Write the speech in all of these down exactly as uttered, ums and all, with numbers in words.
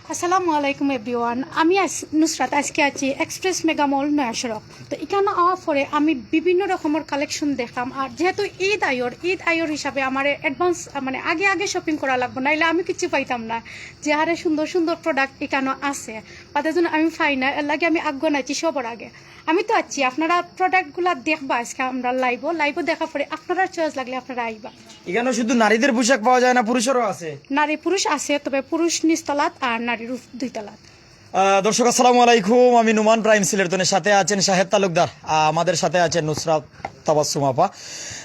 আসসালামু আলাইকুম এভরিওয়ান। আমি আজ নুসরাত, আজকে আছি এক্সপ্রেস মেগা মল নয়া সড়ক। তো এখানো আওয়ার পরে আমি বিভিন্ন রকমর কালেকশন দেখলাম। আর যেহেতু ঈদ আইয়র, ঈদ আইয়র হিসাবে আমার অ্যাডভান্স, মানে, আগে আগে শপিং করা লাগবো, নাইলে আমি কিচ্ছু পাইতাম না। যে হারে সুন্দর সুন্দর প্রোডাক্ট এখানো আছে, বাদে যেন আমি পাই না, এর লাগি আমি আগুয়ান আছি সবর আগে। আমি তো আছি, আপনারা প্রোডাক্টগুলা দেখবা আজকে আমরা লাইভও, লাইভও দেখার পরে আপনারার চয়েস লাগলে আপনারা আইবা। এখানো শুধু নারীদের পোশাক পাওয়া যায় না, পুরুষেরও আছে? নারী পুরুষ আছে, তবে পুরুষ নিচতলাত আর নারীর উপ-, দুইতলাত। আহ, দর্শক, আসসালামু আলাইকুম। আমি নুমান প্রাইম সিলেটনের সাথে আছেন শাহেদ তালুকদার, আহ, আমাদের সাথে আছেন নুসরাত তাবাসসুম আপা।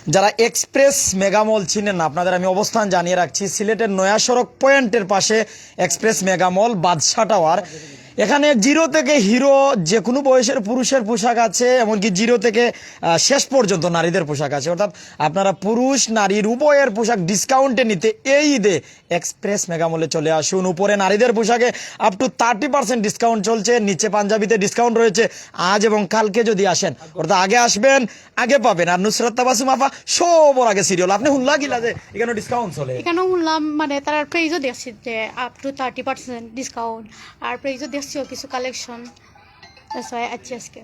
যারা এক্সপ্রেস মেগা মল চিনেন না, আপনাদের আমি অবস্থান জানিয়ে রাখছি, সিলেটের নয়া সড়ক পয়েন্টের পাশে এক্সপ্রেস মেগা মল, বাদশা টাওয়ার। এখানে জিরো থেকে হিরো যে কোনো বয়সের পুরুষের পোশাক আছে, এমনকি জিরো থেকে আহ, শেষ পর্যন্ত নারীদের পোশাক আছে। অর্থাৎ আপনারা পুরুষ নারীর উভয়ের পোশাক ডিসকাউন্টে নিতে এই ঈদে এক্সপ্রেস মেগা মলে চলে আসুন। উপরে নারীদের পোশাকে up to thirty percent discount চলছে, নিচে পাঞ্জাবিতে ডিসকাউন্ট রয়েছে। আজ এবং কালকে যদি আসেন, অর্থাৎ আগে আসবেন, আগে পাবেন। আর নুসরাত তাবাসসুম আপা সবর আগে সিরিয়াল। আপনি হুনলা কিলা যে এখানে ডিসকাউন্ট চলে? এখানো হুনলাম, মানে, তারার পেজও দেখছি যে up to thirty percent discount, আর পেজও দেখছিও কিছু কালেকশন। আচ্ছা, আজকে আজকে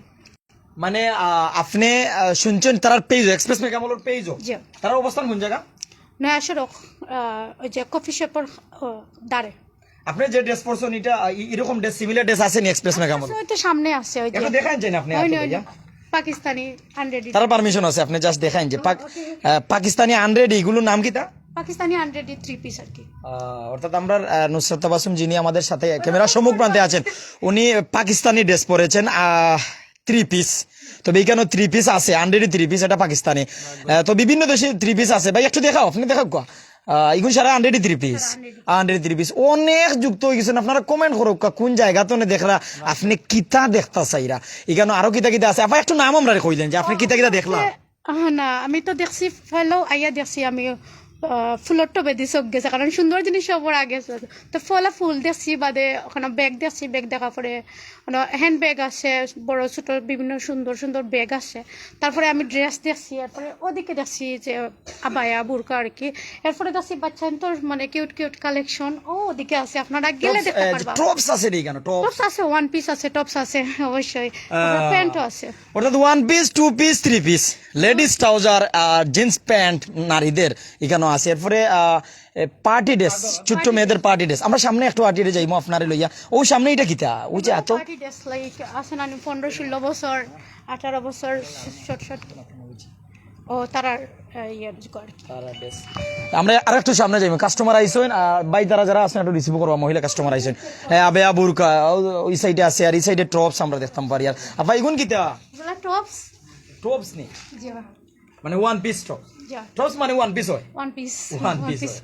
মানে আহ, আপনি আহ, শুনছেন তারার পেজও, এক্সপ্রেস মেগা মলের পেজও? জি। তারার অবস্থান কোন জায়গা? নয়া সড়ক, আহ, ওই যে কফি শপের, আহ, ধারে। আপনি যে ড্রেস পরছেন, এটা আহ, ই- এরকম ড্রেস, সিমিলার ড্রেস আছে নি এক্সপ্রেস মেগা মল? ওই তো সামনে আছে, ওই যে একটু দেখান চাই না আপনি? ওই আপনি নয়, ভাইয়া? পাকিস্তানি আনরেডি। তারা পারমিশন আছে, আপনি জাস্ট দেখান যে পাক- আহ, পাকিস্তানি আনরেডি এগুলোর নাম কিতা? পাকিস্তানি আনরেডি থ্রি পিস আর কি। আহ, অর্থাৎ আমরা আহ, নুসরাত তাবাসসুম যিনি আমাদের সাথে ক্যামেরা সম্মুখ প্রান্তে আছেন, উনি পাকিস্তানি ড্রেস পরেছেন, থ্রি পিস। তবে এখানে থ্রি পিস আছে, আনরেডি থ্রি পিস, এটা পাকিস্তানি। আহ, তো বিভিন্ন দেশে থ্রি পিস আছে। ভাই একটু দেখাও, আপনি দেখাও কোয়া। আহ, এগুলো সারা unready three piece. Unready three piece অনেক যুক্ত হয়ে গেছেন। আপনারা কমেন্ট করো কোয়া, কোন জায়গা তো দেখরা, আপনি কিতা দেখতা চাইরা। এখানে আরো কিতা কিতা আছে, আপা একটু নাম আমরা কইলেন যে আপনি কিতা কিতা দেখলা। আহ, না, আমি তো দেখছি, ফলো আইয়া দেখছি আমি, আহ, ফুলর টবে দিছে গেছে, কারণ সুন্দর জিনিস সবর আগে আছে। তো ফলা ফুল দেখছি, বাদে ওখানে ব্যাগ দেখছি, ব্যাগ দেখার পরে মানে হ্যান্ড ব্যাগ আছে, বড় ছোট বিভিন্ন সুন্দর সুন্দর ব্যাগ আছে। তারপরে আমি ড্রেস দেখছি, এরপরে ওদিকে দেখছি যে আবায়া, বুরকা আর কি। এরপরে দেখছি বাচ্চাইন্তর মানে কিউট কিউট কালেকশন, ও ওদিকে আছে, আপনারা গেলে দেখতে পারবা। টপস আছে নি এখানে? টপস টপস আছে, ওয়ান পিস আছে, টপস আছে অবশ্যই, প্যান্টও আছে। অর্থাৎ one piece, two piece, three piece, ladies trouser আর জিন্স প্যান্ট নারীদের এখানে আছে। এরপরে পার্টি ড্রেস, ছোট্ট মেয়েদের পার্টি ড্রেস। আমরা সামনে একটু আটিরে যাইমু আপনারে লইয়া। ও সামনে এটা কিতা? ওই যে এত পার্টি ড্রেস লাইক আছে না, পনেরো ষোলো বছর, আঠারো বছর, শর্ট শর্ট। ও তারার, আহ, ইয়ে আর কি। আমরা আর একটু সামনে যাইমু। কাস্টমার আইসইন, আহ, ভাই তারা যারা আছেন একটু রিসিভ করবা, মহিলা কাস্টমার আইসইন। হ্যাঁ, আবেয়া বুরকা ও- ওই সাইডে আছে, আর এই সাইডে টপস আমরা দেখতাম পারি। আর আপা এগুন কিতা? এগুলা টপস। টপস নি? জি। মানে ওয়ান পিস টপ? জি। টপস মানে ওয়ান পিস হয়? One piece. ওয়ান পিস হয়।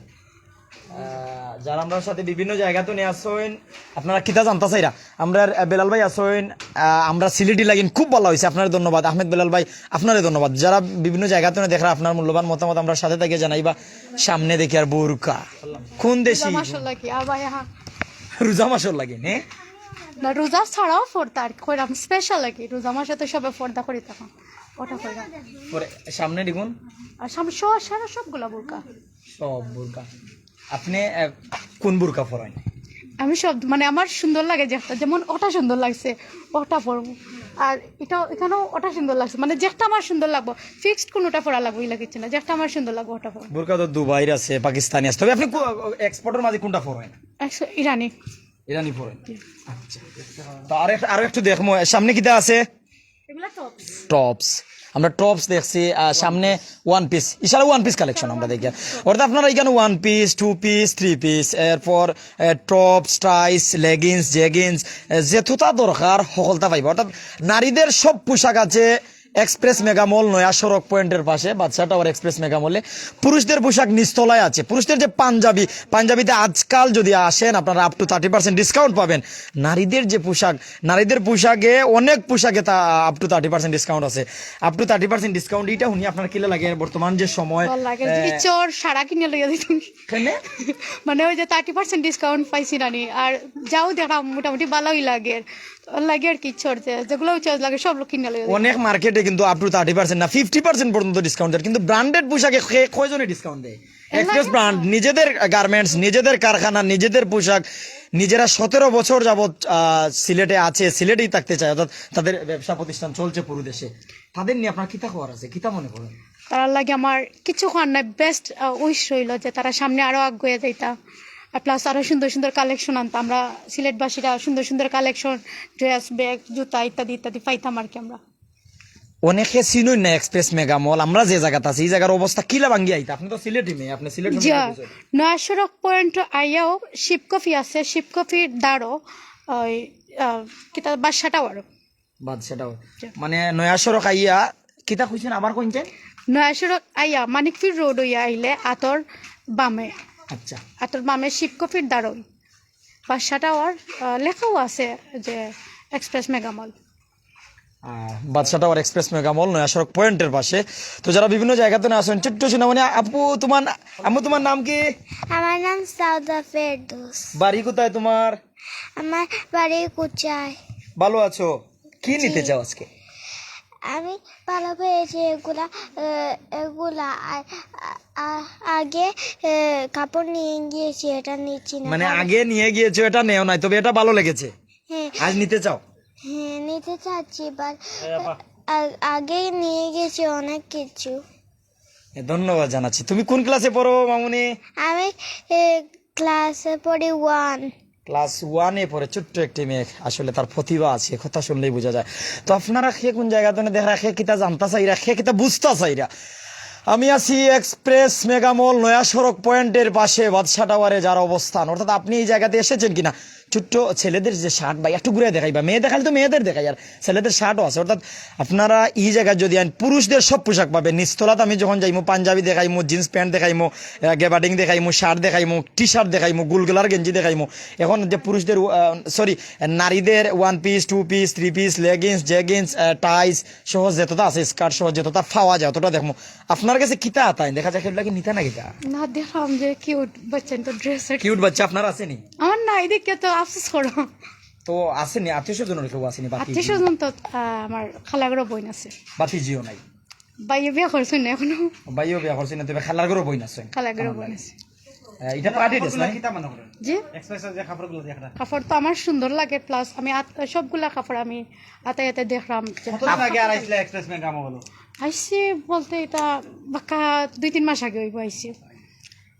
আহ, যারা আমরার সাথে বিভিন্ন জায়গা তো নিয়ে আসইন, আপনারা কিতা জানতা চাইরা? আমরার, আহ, বেলাল ভাই আসইন, আহ, আমরা সিলেটি লাগিন খুব ভালা হইছে, আপনারে ধন্যবাদ। আহমেদ বেলাল ভাই, আপনারে ধন্যবাদ। যারা বিভিন্ন জায়গা তো দেখরা, আপনার মূল্যবান মতামত আমরার সাথে থাকিয়া জানাইবা। সামনে দেখি আর বুরকা কোন দেশি? রোজা মাসর লাগি, আবার হ্যাঁ। রোজা মাসর লাগি, নে? না, রোজা ছাড়াও পর্দা আর কি, কইরাম স্পেশাল আর কি, রোজা মাসে তো সবে পর্দা করি তখন, ওটা কইরাম। পরে সামনে দেখুন। আর সাম-, সব, সারা সবগুলা বুরকা। সব বুরকা। আপনি, আহ, কোন বুরকা পরেন? আমি সব, মানে, আমার সুন্দর লাগে যেটা, যেমন ওটা সুন্দর লাগছে, ওটা পরবো। আর এটা, এখানেও ওটা সুন্দর লাগছে, মানে, যেটা আমার সুন্দর লাগবো, ফিক্সড কোনোটা পরা লাগবো, ইলা কিছু না, যেটা আমার সুন্দর লাগবো ওটা পরবো। বুরকা তো দুবাইর আছে, পাকিস্তানি আছে, তবে আপনি কো-, এক্সপোর্টের মাঝে কোনটা পরেন? একশো ইরানি। ইরানি পরেন। আচ্ছা, তো আর এক-, আরো একটু দেখবো সামনে কিতা আছে। এগুলা টপস। টপস, আমরা টপস দেখছি, আহ, সামনে ওয়ান পিস, ইশারা ওয়ান পিস কালেকশন আমরা দেখি। অর্থাৎ আপনারা এখানে one piece, two piece, three piece, এরপর টপস, টাইস, লেগিংস, জেগিংস, যেতটা দরকার সকলটা পাইবা। অর্থাৎ নারীদের সব পোশাক আছে এক্সপ্রেস মেগা মল, নয়া সড়ক পয়েন্টের পাশে, বাদশা টাওয়ার এক্সপ্রেস মেগা মলে। পুরুষদের পোশাক নিচতলায় আছে। পুরুষদের যে পাঞ্জাবি, পাঞ্জাবিতে আজকাল যদি আসেন আপনারা, up to thirty percent discount পাবেন। নারীদের যে পোশাক, নারীদের পোশাকে, অনেক পোশাকে তা up to thirty percent discount আছে। Up to thirty percent discount, এটা শুনি আপনার কিলা লাগে বর্তমান যে সময়? ভালো লাগে। আহ, ইচ্ছর সারা কিনে লইয়া দিতাম। কেনে? মানে, ওই যে থার্টি পার্সেন্ট ডিসকাউন্ট পাইছি নানি, আর যাও দেখা মোটামুটি ভালোই লাগে, লাগে আর কি। ইচ্ছর যে যেগুলো চয়েস লাগে সব কিনে লইয়া দিতাম। অনেক মার্কেটে কিন্তু আপ টু থার্টি পার্সেন্ট না, ফিফটি পার্সেন্ট পর্যন্ত ডিসকাউন্ট দেয়, কিন্তু ব্র্যান্ডেড পোশাকে কে-, কয়জনে ডিসকাউন্ট দেয়? এক্সপ্রেস ব্র্যান্ড, নিজেদের গার্মেন্টস, নিজেদের কারখানা, নিজেদের পোশাক, নিজেরা সতেরো বছর যাবত, আহ, সিলেটে আছে, সিলেটেই থাকতে চায়, অর্থাৎ তাদের ব্যবসা প্রতিষ্ঠান চলছে পুরো দেশে, তাদের নিয়ে আপনার কিতা খবর আছে, কিতা মনে করেন? তারার লাগি আমার কিছু করার নাই, বেস্ট উইশ রইল যে তারা সামনে আরো আগুয়ে যাইতা, আর প্লাস আরো সুন্দর সুন্দর কালেকশন আনতা। আমরা সিলেটবাসীরা সুন্দর সুন্দর কালেকশন, ড্রেস, ব্যাগ, জুতা ইত্যাদি ইত্যাদি পাইতাম আর কি আমরা। অনেকে চিনইন না এক্সপ্রেস মেগা মল, আমরা যে জাগাত আছি, এই জাগার অবস্থা কিলা ভাঙ্গি আইতা? আপনি তো সিলেটি মেয়ে, আপনি সিলেট জি। নয়া সড়ক পয়েন্ট আইয়াও শিপ কফি আছে, শিপ কফির দাঁড়ো ওই, আহ, কিতা বাদশা টাওয়ার। বাদশা টাওয়ার। জি। মানে নয়া সড়ক আইয়া, কিতা কইছেন আবার কইছেন? নয়া সড়ক আইয়া মানিকপুর রোড হইয়া আইলে আতর বামে। আচ্ছা। আতর বামে শিপ কফির দাঁড়ো। বাদশা টাওয়ার, আহ, লেখাও আছে যে এক্সপ্রেস মেগা মল। আহ, বাদশা টাওয়ার এক্সপ্রেস মেগা মল নয়া সড়ক পয়েন্টের পাশে। তো যারা বিভিন্ন জায়গাতে না আছেন, ছোট্ট সোনামণি আপু, তোমার না-, আম্মু, তোমার নাম কি? আমার নাম সাউদা ফেরদৌস। বাড়ি কোথায় তোমার? আমার বাড়ি কুচায়। ভালো আছো? কি জি। নিতে চাও আজকে? আমি ভালো পেয়েছি এগুলা, আহ, এগুলা আ-, আ-, আ-, আগে, আহ, কাপড় নিয়ে গিয়েছি, এটা নিচ্ছি না। মানে কারণ আগে নিয়ে গিয়েছো, এটা নেও নাই, তবে এটা ভালো লেগেছে। হ্যাঁ। আজ নিতে চাও? হ্যাঁ, নিতে চাচ্ছি, but আ-, আগেই নিয়ে গেছি অনেক কিছু। এ, ধন্যবাদ জানাচ্ছি। তুমি কোন ক্লাসে পড়ো, মামুনি? আমি, এ, ক্লাসে পড়ি ওয়ান। ক্লাস ওয়ানে পড়ে, ছোট্ট একটি মেয়ে, আসলে তার প্রতিভা আছে, কথা শুনলেই বোঝা যায়। তো আপনারা কে কোন জায়গা থেকে দেখা, কে কিতা জানতা চাইরা, কে কিতা বুঝতা চাইরা, আমি আছি এক্সপ্রেস মেগা মল নয়া সড়ক পয়েন্টের পাশে বাদশা টাওয়ারে যার অবস্থান, অর্থাৎ আপনি এই জায়গাতে এসেছেন কিনা, ছোট্ট ছেলেদের যে শার্ট, ভাই একটু ঘুরে দেখাইবা, মেয়ে দেখাইলে তো মেয়েদের দেখাই, আর ছেলেদের শার্টও আছে। অর্থাৎ আপনারা এই জায়গায় যদি আইন, পুরুষদের সব পোশাক পাবে। নিচতলাত আমি যখন যাইমু, পাঞ্জাবি দেখাইমু, জিন্স প্যান্ট দেখাইমু, আহ, গেবাডিং দেখাইমু, শার্ট দেখাইমু, টি শার্ট দেখাইমু, গুলগুলার গেঞ্জি দেখাইমু। এখন যে পুরুষদের, আহ, সরি, নারীদের one piece, two piece, three piece, leggings, jeggings, আহ, টাইস সহ যতটা আছে, স্কার্ট সহ যতটা পাওয়া যায়, অতটা দেখমু। আপনার কাছে কিতা আতাইন? দেখা যায় কেউ লাগে নিতা না কিতা? না, দেখলাম যে কিউট বাচ্চাইন্তর ড্রেস। কিউট বাচ্চা আপনার আছেনি? আমার নাই, দেখে তো আফসোস করো। তো আছেনি, আত্মীয় স্বজনের কেউ আছেনি? বাকি আত্মীয় স্বজন তো, আহ, আমার খালাগরো বইন আছে। বাতিজিও নাই? ভাইয়ে বিয়া করছেন না এখনো। ভাইও বিয়া করছেন না, তবে খালার ঘরও বইন আছে। খালার ঘরও বইন আছে। আহ, এটা পার্টি ড্রেস না? কিতা মনে করেন? জি? এক্সপ্রেসের যে কাপড়গুলো দেখরা? কাপড় তো আমার সুন্দর লাগে, প্লাস আমি আত-, সবগুলা কাপড় আমি আতাই আতাই দেখলাম যে কতদিন আগে আর আইসলা এক্সপ্রেস মেগা মল? আইসি বলতে এটা বাক্কা দুই তিন মাস আগে হইব আইসি।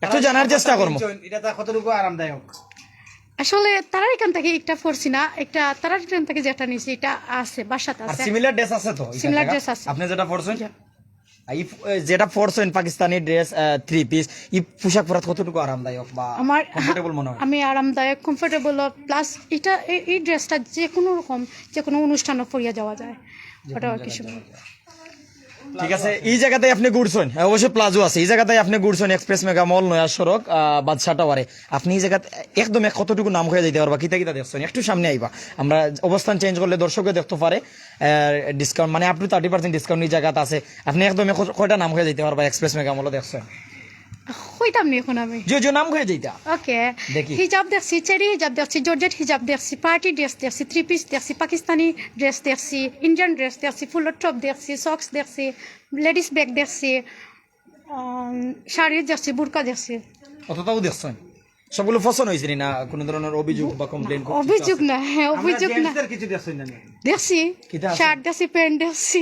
একটু জানার চেষ্টা করবো। এটা তা কতটুকু আরামদায়ক? আসলে তারার এখান থেকে একটা পরছি না, একটা তারার এখান থেকে যেটা নিছি, এটা আছে, বাসাত আর আছে। সিমিলার ড্রেস আছে তো? সিমিলার ড্রেস আছে। আপনি যেটা পরছেন? জি। এই ফ-, এ, যেটা পরছেন পাকিস্তানি ড্রেস, আহ, থ্রি পিস, এই পোশাক পরাত কতটুকু আরামদায়ক বা আমার কমফোর্টেবল মনে হয়? আমি আরামদায়ক, কমফোর্টেবল, প্লাস এটা, এই, এই ড্রেসটা যে কোনো রকম, যে কোনো অনুষ্ঠানও পরিয়া যাওয়া যায়। যে ওটা কোনো কিছু জায়গায় যাওয়া যায়। ঠিক আছে, এই জায়গাতে আপনি ঘুরছেন, হ্যাঁ, অবশ্য প্লাজো আছে, এই জায়গাতে আপনি ঘুরছেন এক্সপ্রেস মেগা মল, নয়া সড়ক, আহ, বাদশা টাওয়ারে। আপনি এই জায়গাতে একদম এক কতটুকু নাম হয়ে যাইতে পারবা, কিতা কিতা দেখছেন? একটু সামনে আইবা, আমরা অবস্থান চেঞ্জ করলে দর্শকে দেখতে পারে। ডিসকাউন্ট মানে up to thirty percent discount এই জায়গাতে আছে। আপনি একদম এক কয়টা নাম হয়ে যাইতে পারবা এক্সপ্রেস মেগা মল দেখছেন? কইতাম নি এখন আমি। যে যে নাম হয়ে যাইতা। ওকে। দেখি। হিজাব দেখছি, চেরি হিজাব দেখছি, জর্জেট হিজাব দেখছি, পার্টি ড্রেস দেখছি, থ্রি পিস দেখছি, পাকিস্তানি ড্রেস দেখছি, ইন্ডিয়ান ড্রেস দেখছি, ফুলের টপ দেখছি, সক্স দেখছি, লেডিস ব্যাগ দেখছি, আম, শাড়ি দেখছি, বুরকা দেখছি। অতটাও দেখছেন? সবগুলো পছন্দ হয়েছে নি? না কোনো ধরনের অভিযোগ বা কমপ্লেন? অভিযোগ না, হ্যাঁ, অভিযোগ না। জেন্টসদের কিছু দেখছেন না নি? দেখছি, কিতা আছে? শার্ট দেখছি, প্যান্ট দেখছি,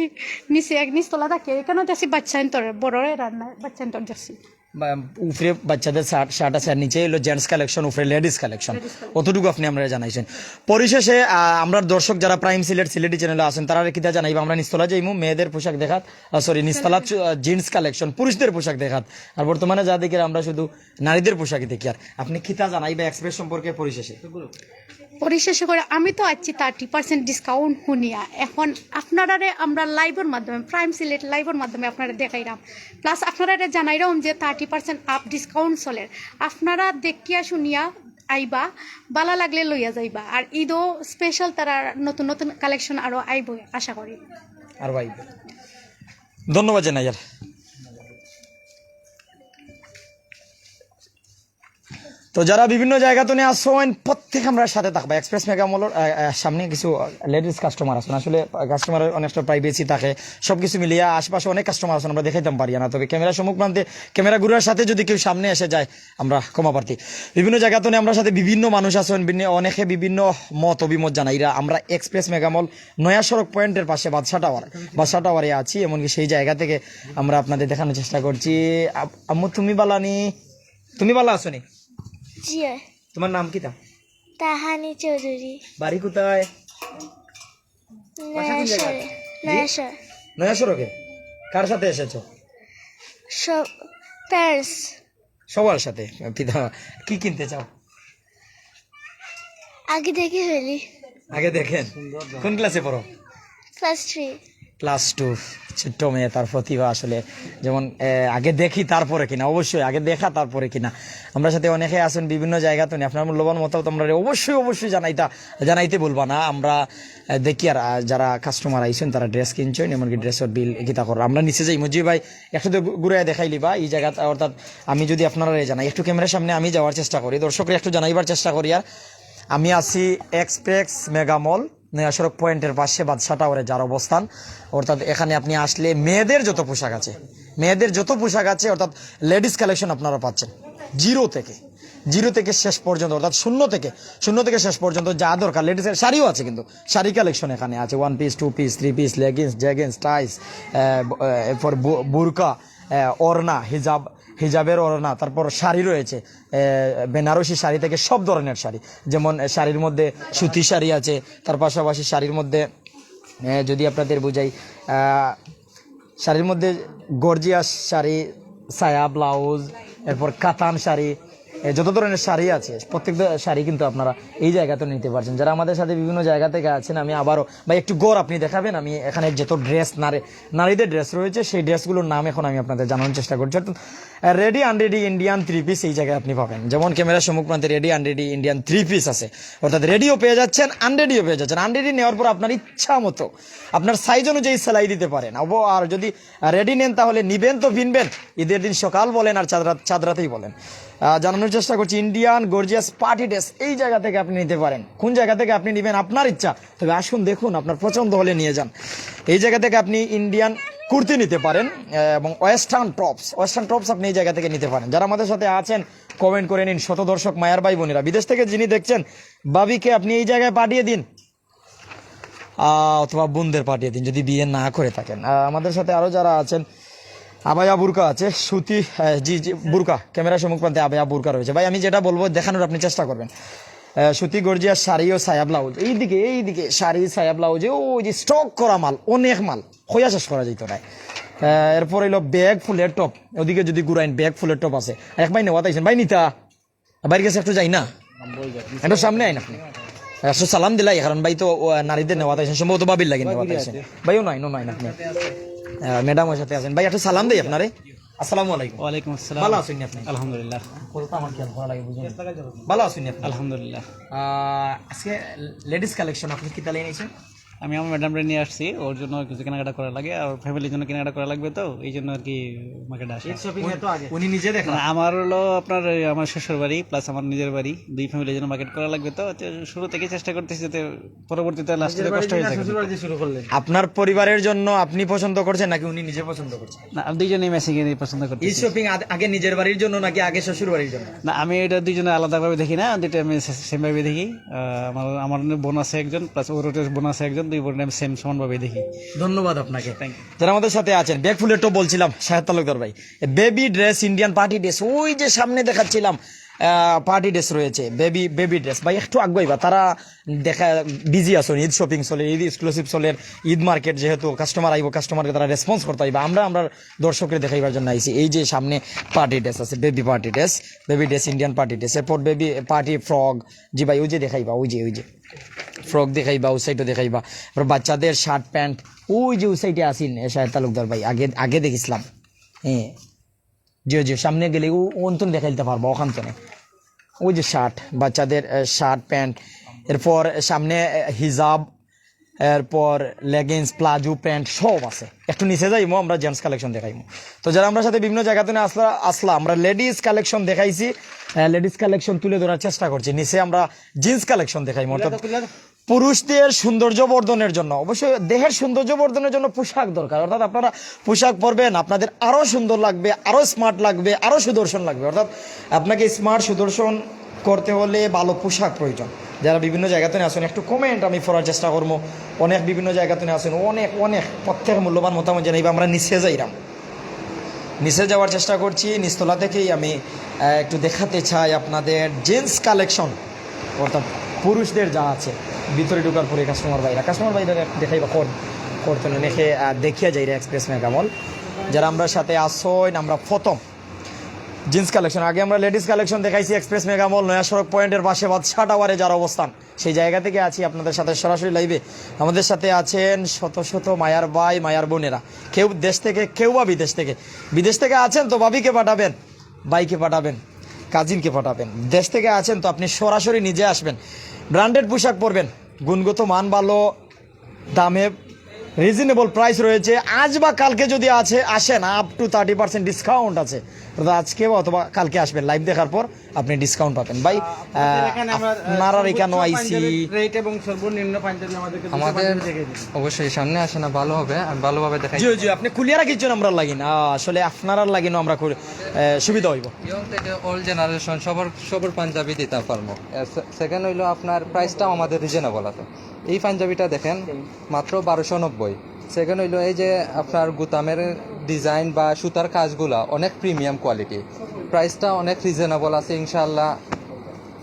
নিচে এক নিচতলা থাকে, এখানেও দেখছি বাচ্চাইন্তর, বড় এরা না, বাচ্চাইন্তর দেখছি। বা, উপরে বাচ্চাদের শার্ট, শার্ট আছে, আর নিচে হলো জেন্টস কালেকশন, উপরে লেডিস কালেকশন। Ladies collection. অতটুকু আপনি আমরা জানাইছেন। পরিশেষে, আহ, আমরা দর্শক যারা প্রাইম সিলেট সিলেটি চ্যানেলে আছেন, তারা কিতা জানাইবা? আমরা নিচতলা যাইমু, মেয়েদের পোশাক দেখাত, আহ, সরি, নিচতলা, আহ, জেন্টস কালেকশন, পুরুষদের পোশাক দেখাত। আর বর্তমানে যা দেখি আমরা শুধু নারীদের পোশাকই দেখি। আর আপনি কিতা জানাইবা এক্সপ্রেস সম্পর্কে পরিশেষে? পরিশেষে করে আমি তো আছি থার্টি পার্সেন্ট ডিসকাউন্ট হুনিয়া। এখন আপনারারে আমরা লাইভের মাধ্যমে, প্রাইম সিলেট লাইভের মাধ্যমে আপনারা দেখাইলাম, প্লাস আপনারারে জানাইলাম যে থার্টি পার্সেন্ট আপ ডিসকাউন্ট চলের। আপনারা দেখিয়া শুনিয়া আইবা, বালা লাগলে লইয়া যাইবা। আর ঈদও স্পেশাল তারা নতুন নতুন কালেকশন আরো আইব আশা করি। আর ভাই, ধন্যবাদ জানাই। আর তো যারা বিভিন্ন জায়গা তো নিয়ে আসছেন, প্রত্যেক আমরা সাথে থাকবা। এক্সপ্রেস মেগা মলর সামনে কিছু লেডিস কাস্টমার আছেন। আসলে কাস্টমারের অনেকটা প্রাইভেসি থাকে, সবকিছু মিলিয়ে আশেপাশে অনেক কাস্টমার আছেন, আমরা দেখাইতাম পারি না। তবে ক্যামেরা সম্মুখ প্রান্তে, ক্যামেরা ঘুরার সাথে যদি কেউ সামনে এসে যায়, আমরা ক্ষমা প্রার্থী। বিভিন্ন জায়গা তো নিয়ে আমরা সাথে বিভিন্ন মানুষ আছেন, ভিন্ন, অনেকে বিভিন্ন মত অভিমত জানাইরা। আমরা এক্সপ্রেস মেগা মল নয়া সড়ক পয়েন্টের পাশে বাদশা টাওয়ার, বাদশা টাওয়ারে আছি। এমনকি সেই জায়গা থেকে আমরা আপনাদের দেখানোর চেষ্টা করছি। আপ- আম্মু, তুমি বালানি? তুমি বালা আছো নি? জি। তোমার নাম কিতা? তাহানি চৌধুরী। বাড়ি কোথায়? বাসা কোন জায়গায়? নয়াসর। নয়াসর। নয়া সড়কে। কার সাথে এসেছো? সব প্যারেন্টস। সবার সাথে। পিতা, কি কিনতে চাও? আগে দেখে ফেলি। আগে দেখেন। কোন ক্লাসে পড়ো? Class three. Class two. ছোট্ট মেয়ে, তার প্রতিভা আসলে। যেমন আহ, আগে দেখি তারপরে কিনা, অবশ্যই আগে দেখা তারপরে কিনা। আমরা সাথে অনেকে আছেন বিভিন্ন জায়গা তো, আপনার মূল্যবান মতামত আমরা অবশ্যই অবশ্যই জানাইতা জানাইতে বলবা না। আমরা আহ, দেখি আর আহ, যারা কাস্টমার আইছেন, তারা ড্রেস কিনছেন, এমনকি ড্রেসের বিল কিতা করেন, আমরা নিচে যাই। মজিব ভাই, একটু তো ঘু- ঘুরে দেখাইলিবা এই জায়গাটা। অর্থাৎ আমি যদি আপনারা জানাই, একটু ক্যামেরার সামনে আমি যাওয়ার চেষ্টা করি, দর্শকরা একটু জানাইবার চেষ্টা করি। আর আমি আছি এক্সপ্রেস মেগা মল, নয়া সড়ক পয়েন্টের পাশে বাদশা টাওয়ারে যার অবস্থান। অর্থাৎ এখানে আপনি আসলে মেয়েদের যত পোশাক আছে, মেয়েদের যত পোশাক আছে, অর্থাৎ লেডিস কালেকশন আপনারা পাচ্ছেন জিরো থেকে, জিরো থেকে শেষ পর্যন্ত, অর্থাৎ শূন্য থেকে, শূন্য থেকে শেষ পর্যন্ত যা দরকার। লেডিস শাড়িও আছে, কিন্তু শাড়ি কালেকশন এখানে আছে, one piece, two piece, three piece, leggings, jeggings, tights, এরপর বু- বুরকা, আহ, ওড়না, হিজাব, হিজাবের ওড়না, তারপর শাড়ি রয়েছে, আহ, বেনারসি শাড়ি থেকে সব ধরনের শাড়ি, যেমন আহ, শাড়ির মধ্যে সুতি শাড়ি আছে, তার পাশাপাশি শাড়ির মধ্যে আহ, যদি আপনাদের বুঝাই, আহ, শাড়ির মধ্যে গর্জিয়াস শাড়ি, সায়া ব্লাউজ, এরপর কাতান শাড়ি, এ, যত ধরনের শাড়ি আছে, প্রত্যেক ধ- শাড়ি কিন্তু আপনারা এই জায়গাতে নিতে পারছেন। যারা আমাদের সাথে বিভিন্ন জায়গা থেকে আছেন, আমি আবারও, ভাই, একটু গড় আপনি দেখাবেন। আমি এখানে যত ড্রেস, নারী নারীদের ড্রেস রয়েছে, সেই ড্রেসগুলোর নাম এখন আমি আপনাদের জানানোর চেষ্টা করছি। অর্থাৎ ready unready Indian three piece এই জায়গায় আপনি পাবেন। যেমন ক্যামেরার সম্মুখ প্রান্তে ready unready Indian three piece আছে, অর্থাৎ রেডিও পেয়ে যাচ্ছেন, আনরেডিও পেয়ে যাচ্ছেন। আনরেডি নেওয়ার পর আপনার ইচ্ছা মতো আপনার সাইজ অনুযায়ী সেলাই দিতে পারেন। অব- আর যদি রেডি নেন, তাহলে নিবেন তো ভিনবেন, ঈদের দিন সকাল বলেন আর চাঁদ রাত, চাঁদ রাতেই বলেন। আহ, জানানোর চেষ্টা করছি, ইন্ডিয়ান গর্জিয়াস পার্টি ড্রেস এই জায়গা থেকে আপনি নিতে পারেন। কোন জায়গা থেকে আপনি নেবেন আপনার ইচ্ছা, তবে আসুন দেখুন, আপনার পছন্দ হলে নিয়ে যান। এই জায়গা থেকে আপনি ইন্ডিয়ান কুর্তি নিতে পারেন, আহ, এবং ওয়েস্টার্ন টপস, ওয়েস্টার্ন টপস আপনি এই জায়গা থেকে নিতে পারেন। যারা আমাদের সাথে আছেন, কমেন্ট করে নিন। শত দর্শক, মায়ার ভাই বোনেরা, বিদেশ থেকে যিনি দেখছেন, ভাবিকে আপনি এই জায়গায় পাঠিয়ে দিন, আহ, অথবা বোনদের পাঠিয়ে দিন, যদি বিয়ে না করে থাকেন। আহ, আমাদের সাথে আরও যারা আছেন, আবায়া বুরকা আছে, সুতি, আহ, জি জি, বুরকা, ক্যামেরার সম্মুখ প্রান্তে আবায়া বুরকা রয়েছে। ভাই, আমি যেটা বলবো দেখানোর আপনি চেষ্টা করবেন। আহ, সুতি গর্জিয়াস শাড়ি ও সায়া ব্লাউজ, এইদিকে, এইদিকে শাড়ি, সায়া ব্লাউজ, ওই যে স্টক করা মাল, অনেক মাল, খোয়া শেষ করা যেত না। আহ, এরপর হইলো ব্যাগ ফুলের টপ, ওদিকে যদি ঘুরাইন, ব্যাগ ফুলের টপ আছে। এক ভাই নেওয়াত আইছেন, ভাই নিতা, ভাইর কাছে একটু যাই না, একটু সামনে আইন আপনি, একটু সালাম দিলাই, কারণ ভাই তো আহ, নারীদের নেওয়াত আইছেন, সম্ভবত ভাবির লাগি নেওয়াত আইছেন। ভাইও নাই, নো নাই আপনি, আহ, ম্যাডাম ওর সাথে আছেন। ভাই, একটু সালাম দেই আপনারে। আসসালামু আলাইকুম। ওয়ালাইকুম আসসালাম। ভালো আছেন আপনি? আলহামদুলিল্লাহ। কথা আমার খেয়াল করা লাগে, বুঝুন। ভালো আছেন আপনি? আলহামদুলিল্লাহ। আহ, আজকে লেডিস কালেকশন আপনি কিতা লাইন আইছেন? আমি আমার ম্যাডামরে নিয়ে আসছি, ওর জন্য কিছু কেনাকাটা করা লাগে, আর ফ্যামিলির জন্য কেনাকাটা করা লাগবে, তো এই জন্য আর কি মার্কেটে আসা। উনি নিজে দেখেন? না, আমার হলো আপনার ওই আমার শ্বশুর বাড়ি প্লাস আমার নিজের বাড়ি, দুই ফ্যামিলির জন্য মার্কেট করা লাগবে। তো তো শুরু থেকে চেষ্টা করতেছি যাতে পরবর্তীতে লাস্টে কষ্ট হয়ে যায়। আপনার পরিবারের জন্য আপনি পছন্দ করছেন নাকি উনি নিজে পছন্দ করছেন? না, আমি দুইজনেই ম্যাচিং এ পছন্দ করতেছি। ঈদ শপিং আগে নিজের বাড়ির জন্য নাকি আগে শ্বশুর বাড়ির জন্য? না, আমি এটা দুইজনে আলাদাভাবে দেখি না, দুইটা আমি সেম ভাবে দেখি। আহ, আমার আমার বোন আছে একজন, প্লাস ওর একটা বোন আছে একজন, দুই বোন আমি সেম সমানভাবে দেখি। ধন্যবাদ আপনাকে। Thank you। যারা আমাদের সাথে আছেন, ব্যাগ ফুলের টপ বলছিলাম, শাহেদ তালুকদার ভাই, baby dress, Indian party dress, ওই যে সামনে দেখাচ্ছিলাম, পার্টি ড্রেস রয়েছে, বেবি বেবি ড্রেস। ভাই, একটু আগুয়াইবা, তারা দেখা বিজি আছেন, ঈদ শপিং চলে, ঈদ এক্সক্লুসিভ চলের, ঈদ মার্কেট, যেহেতু কাস্টমার আইব, কাস্টমারকে তারা রেসপন্স করতে হইবা। আমরা আমরা দর্শকরে দেখাইবার জন্য আইছি। এই যে সামনে পার্টি ড্রেস আছে, baby party dress, baby dress, Indian party dress, এরপর বেবি পার্টি ফ্রক। জি ভাই, ওই যে দেখাইবা, ওই যে ওই যে ফ্রক দেখাইবা, ওই সাইডও দেখাইবা। আর বাচ্চাদের শার্ট প্যান্ট, ওই যে ওই সাইডে আছেন, এ, শাহেদ তালুকদার ভাই, আগে আগে দেখছিলাম। হ্যাঁ, জি জি, সামনে গেলে ও অন্তন দেখাইতে পারবো, ওখান তো নেই। ওই যে শার্ট, বাচ্চাদের আহ, শার্ট প্যান্ট, এরপর সামনে আহ, হিজাব, এরপর লেগিংস, প্লাজো, প্যান্ট সব আছে। একটু নিচে যাইমু, আমরা জেন্টস কালেকশন দেখাইমু। তো যারা আমরার সাথে বিভিন্ন জায়গা থেকে আসলা আসলা আমরা লেডিস কালেকশন দেখাইছি। লেডিস কালেকশন তুলে ধরার চেষ্টা করছি। নিচে আমরা জিন্স কালেকশন দেখাইমু, অর্থাৎ পুরুষদের সৌন্দর্য বর্ধনের জন্য, অবশ্যই দেহের সৌন্দর্য বর্ধনের জন্য পোশাক দরকার। অর্থাৎ আপনারা পোশাক পরবেন, আপনাদের আরও সুন্দর লাগবে, আরও স্মার্ট লাগবে, আরও সুদর্শন লাগবে। অর্থাৎ আপনাকে স্মার্ট সুদর্শন করতে হলে ভালো পোশাক প্রয়োজন। যারা বিভিন্ন জায়গা থেকে আসেন, একটু কমেন্ট আমি পড়ার চেষ্টা করবো। অনেক বিভিন্ন জায়গা থেকে আসেন, অনেক অনেক প্রত্যেক মূল্যবান মতামত জানাইবা। আমরা নিচে যাইরাম, নিচে যাওয়ার চেষ্টা করছি। নিচতলা থেকেই আমি আহ, একটু দেখাতে চাই আপনাদের জেন্টস কালেকশন, অর্থাৎ পুরুষদের যা আছে। ভিতরে ঢোকার পরে কাস্টমার ভাইরা, কাস্টমার ভাইরা দেখাইবা কর করতে না দেখে আহ, দেখিয়া যাইরা এক্সপ্রেস মেগা মল। যারা আমরার সাথে আসইন, আমরা প্রথম জিন্স কালেকশন, আগে আমরা লেডিস কালেকশন দেখাইছি এক্সপ্রেস মেগা মল, নয়া সড়ক পয়েন্টের পাশে বাদশা টাওয়ারে যার অবস্থান, সেই জায়গা থেকে আছি আপনাদের সাথে সরাসরি লাইভে। আমাদের সাথে আছেন শত শত মায়ার ভাই, মায়ার বোনেরা, কেউ দেশ থেকে, কেউ বা বিদেশ থেকে। বিদেশ থেকে আছেন তো ভাবিকে পাঠাবেন, ভাইকে পাঠাবেন, কাজিনকে পাঠাবেন। দেশ থেকে আছেন তো আপনি সরাসরি নিজে আসবেন, ব্র্যান্ডেড পোশাক পরবেন, গুণগত মান ভালো, দামে রিজনেবল প্রাইস রয়েছে। আজ বা কালকে যদি আছে আসেন, up to thirty percent discount আছে। অর্থাৎ আজকে বা অথবা কালকে আসবেন, লাইভ দেখার পর আপনি ডিসকাউন্ট পাবেন ভাই। আপনাদের এখানে আমরা, আহ, আপনারার এখানো সর্বোচ্চ আইছি। পাঞ্জাবির রেট এবং সর্বনিম্ন পাঞ্জাবি আমাদেরকে দুটো আমাদের পাঞ্জাবি দেখিয়ে দিন। অবশ্যই সামনে আসে না, ভালো হবে, আমি ভালোভাবে দেখাই। জি, জি, আপনি খুলিয়া রাখিচ্ছেন আমরার লাগি না, আসলে আপনারার লাগি না আমরা খুলি, আহ, সুবিধা হইব। ইয়ং থেকে অল জেনারেশন সবার, সবার পাঞ্জাবি দিতে পারবো। সেকেন্ড হইলো আপনার প্রাইসটাও আমাদের রিজনেবল আছে। এই পাঞ্জাবিটা দেখেন, মাত্র বারোশো নব্বই। সেকেন্ড হইলো এই যে আপনার গুতামের ডিজাইন বা সুতার কাজগুলা অনেক প্রিমিয়াম কোয়ালিটি, প্রাইসটা অনেক রিজনেবল আছে। ইনশাআল্লাহ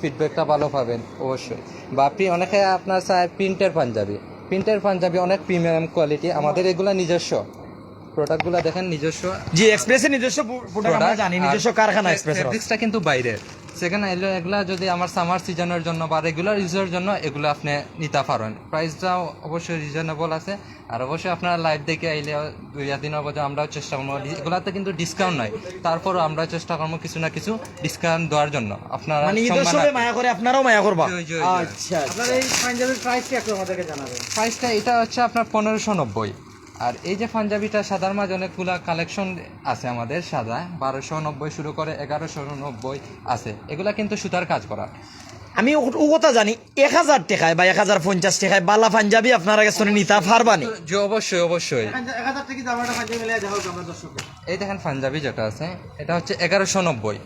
ফিডব্যাকটা ভালো পাবেন অবশ্যই। বা আপনি অনেকে আপনার চায় প্রিন্টের পাঞ্জাবি, প্রিন্টের পাঞ্জাবি অনেক প্রিমিয়াম কোয়ালিটি। আমাদের এগুলা নিজস্ব প্রোডাক্টগুলা দেখেন, নিজস্ব। জি, এক্সপ্রেসের নিজস্ব প্রোডাক্ট আমরা জানি, নিজস্ব কারখানা এক্সপ্রেসের। ফেব্রিক্সটা কিন্তু বাইরের। সেকেন্ড হইলো এগুলা যদি আমার সামার সিজনের জন্য বা রেগুলার ইউজের জন্য এগুলো আপনি নিতে পারেন। প্রাইসটাও অবশ্যই রিজনেবল আছে। আর অবশ্যই আপনারা লাইভ দেখে আইলে দুই এক দিনের মধ্যে আমরাও চেষ্টা করবো। এগুলাতে কিন্তু ডিসকাউন্ট নাই, তারপরও আমরা চেষ্টা করবো কিছু না কিছু ডিসকাউন্ট দেওয়ার জন্য। আপনারা মানে ঈদের সম্মান সময় রাখবেন। মায়া করে, আপনারাও মায়া করবা। জি, জি, জি। আচ্ছা, আচ্ছা। আপনারা এই পাঞ্জাবির প্রাইস কি একটু আমাদেরকে জানাবেন? প্রাইসটা এটা হচ্ছে আপনার পনেরোশো নব্বই। আর এই যে পাঞ্জাবিটা সাদার মাঝে অনেকগুলা কালেকশন আছে আমাদের সাদা, বারোশো নব্বই শুরু করে এগারোশো নব্বই আছে। এগুলা কিন্তু সুতার কাজ করা। আমি ও ও কথা জানি, এক হাজার টাকায় বা এক হাজার পঞ্চাশ টাকায় বালা পাঞ্জাবি আপনারা কাছ থেকে নিতে পারবা নি? জি, অবশ্যই, অবশ্যই। এক হাজার টাকা দাম একটা পাঞ্জাবি মিলাই দেখাও আমরা দর্শককে। এই দেখেন পাঞ্জাবি যেটা আছে, এটা হচ্ছে এগারোশো নব্বই,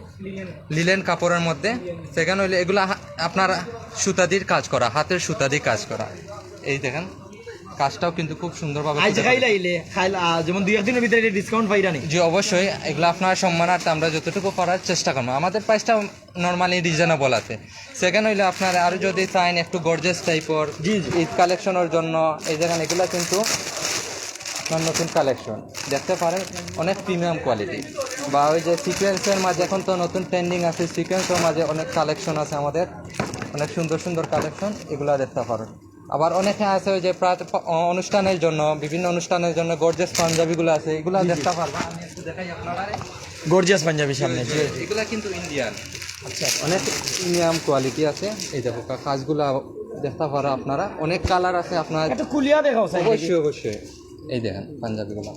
লিলেন কাপড়ের মধ্যে। সেখানে হইলে এগুলা হা-, আপনার সুতাদির কাজ করা, হাতের সুতাদি কাজ করা। এই দেখেন, কাজটাও কিন্তু খুব সুন্দরভাবে আজ ফুটে খাইলে উঠেছে। আইলে, খাইল, আহ, যেমন দুই একদিনের ভিতরে ডিসকাউন্ট পাইরা নি? জি, অবশ্যই, এগুলো আপনার সম্মানার্থে আমরা যতটুকু পারার চেষ্টা করবো। আমাদের প্রাইসটা নরমালি রিজনেবল আছে। সেকেন্ড হইলে আপনার আরও যদি চাইন একটু গর্জিয়াস টাইপের, জি, জি। ঈদ কালেকশনের জন্য, এই দেখেন এগুলা কিন্তু আপনার নতুন কালেকশন দেখতে পারেন, অনেক প্রিমিয়াম কোয়ালিটি। বা ওই যে সিকোয়েন্সের মাঝে এখন তো নতুন ট্রেন্ডিং আছে, সিকোয়েন্সের মাঝে অনেক কালেকশন আছে আমাদের, অনেক সুন্দর সুন্দর কালেকশন, এগুলা দেখতে পারেন। আবার অনেকে আছে ওই যে প্রাত-, অনুষ্ঠানের জন্য, বিভিন্ন অনুষ্ঠানের জন্য গর্জিয়াস পাঞ্জাবিগুলো আছে, এগুলা জি, জি। দেখতে পারবা। আমি একটু দেখাই আপনারা। গর্জিয়াস পাঞ্জাবি সামনে, জি, জি। এগুলা কিন্তু ইন্ডিয়ান। আচ্ছা, আচ্ছা। অনেক প্রিমিয়াম কোয়ালিটি আছে। এই দেখো, কা-, কাজগুলা দেখতে পারো আপনারা, অনেক কালার আছে আপনার। একটু খুলিয়া দেখাও side থেকে। অবশ্যই, অবশ্যই। এই দেখেন পাঞ্জাবিগুলা।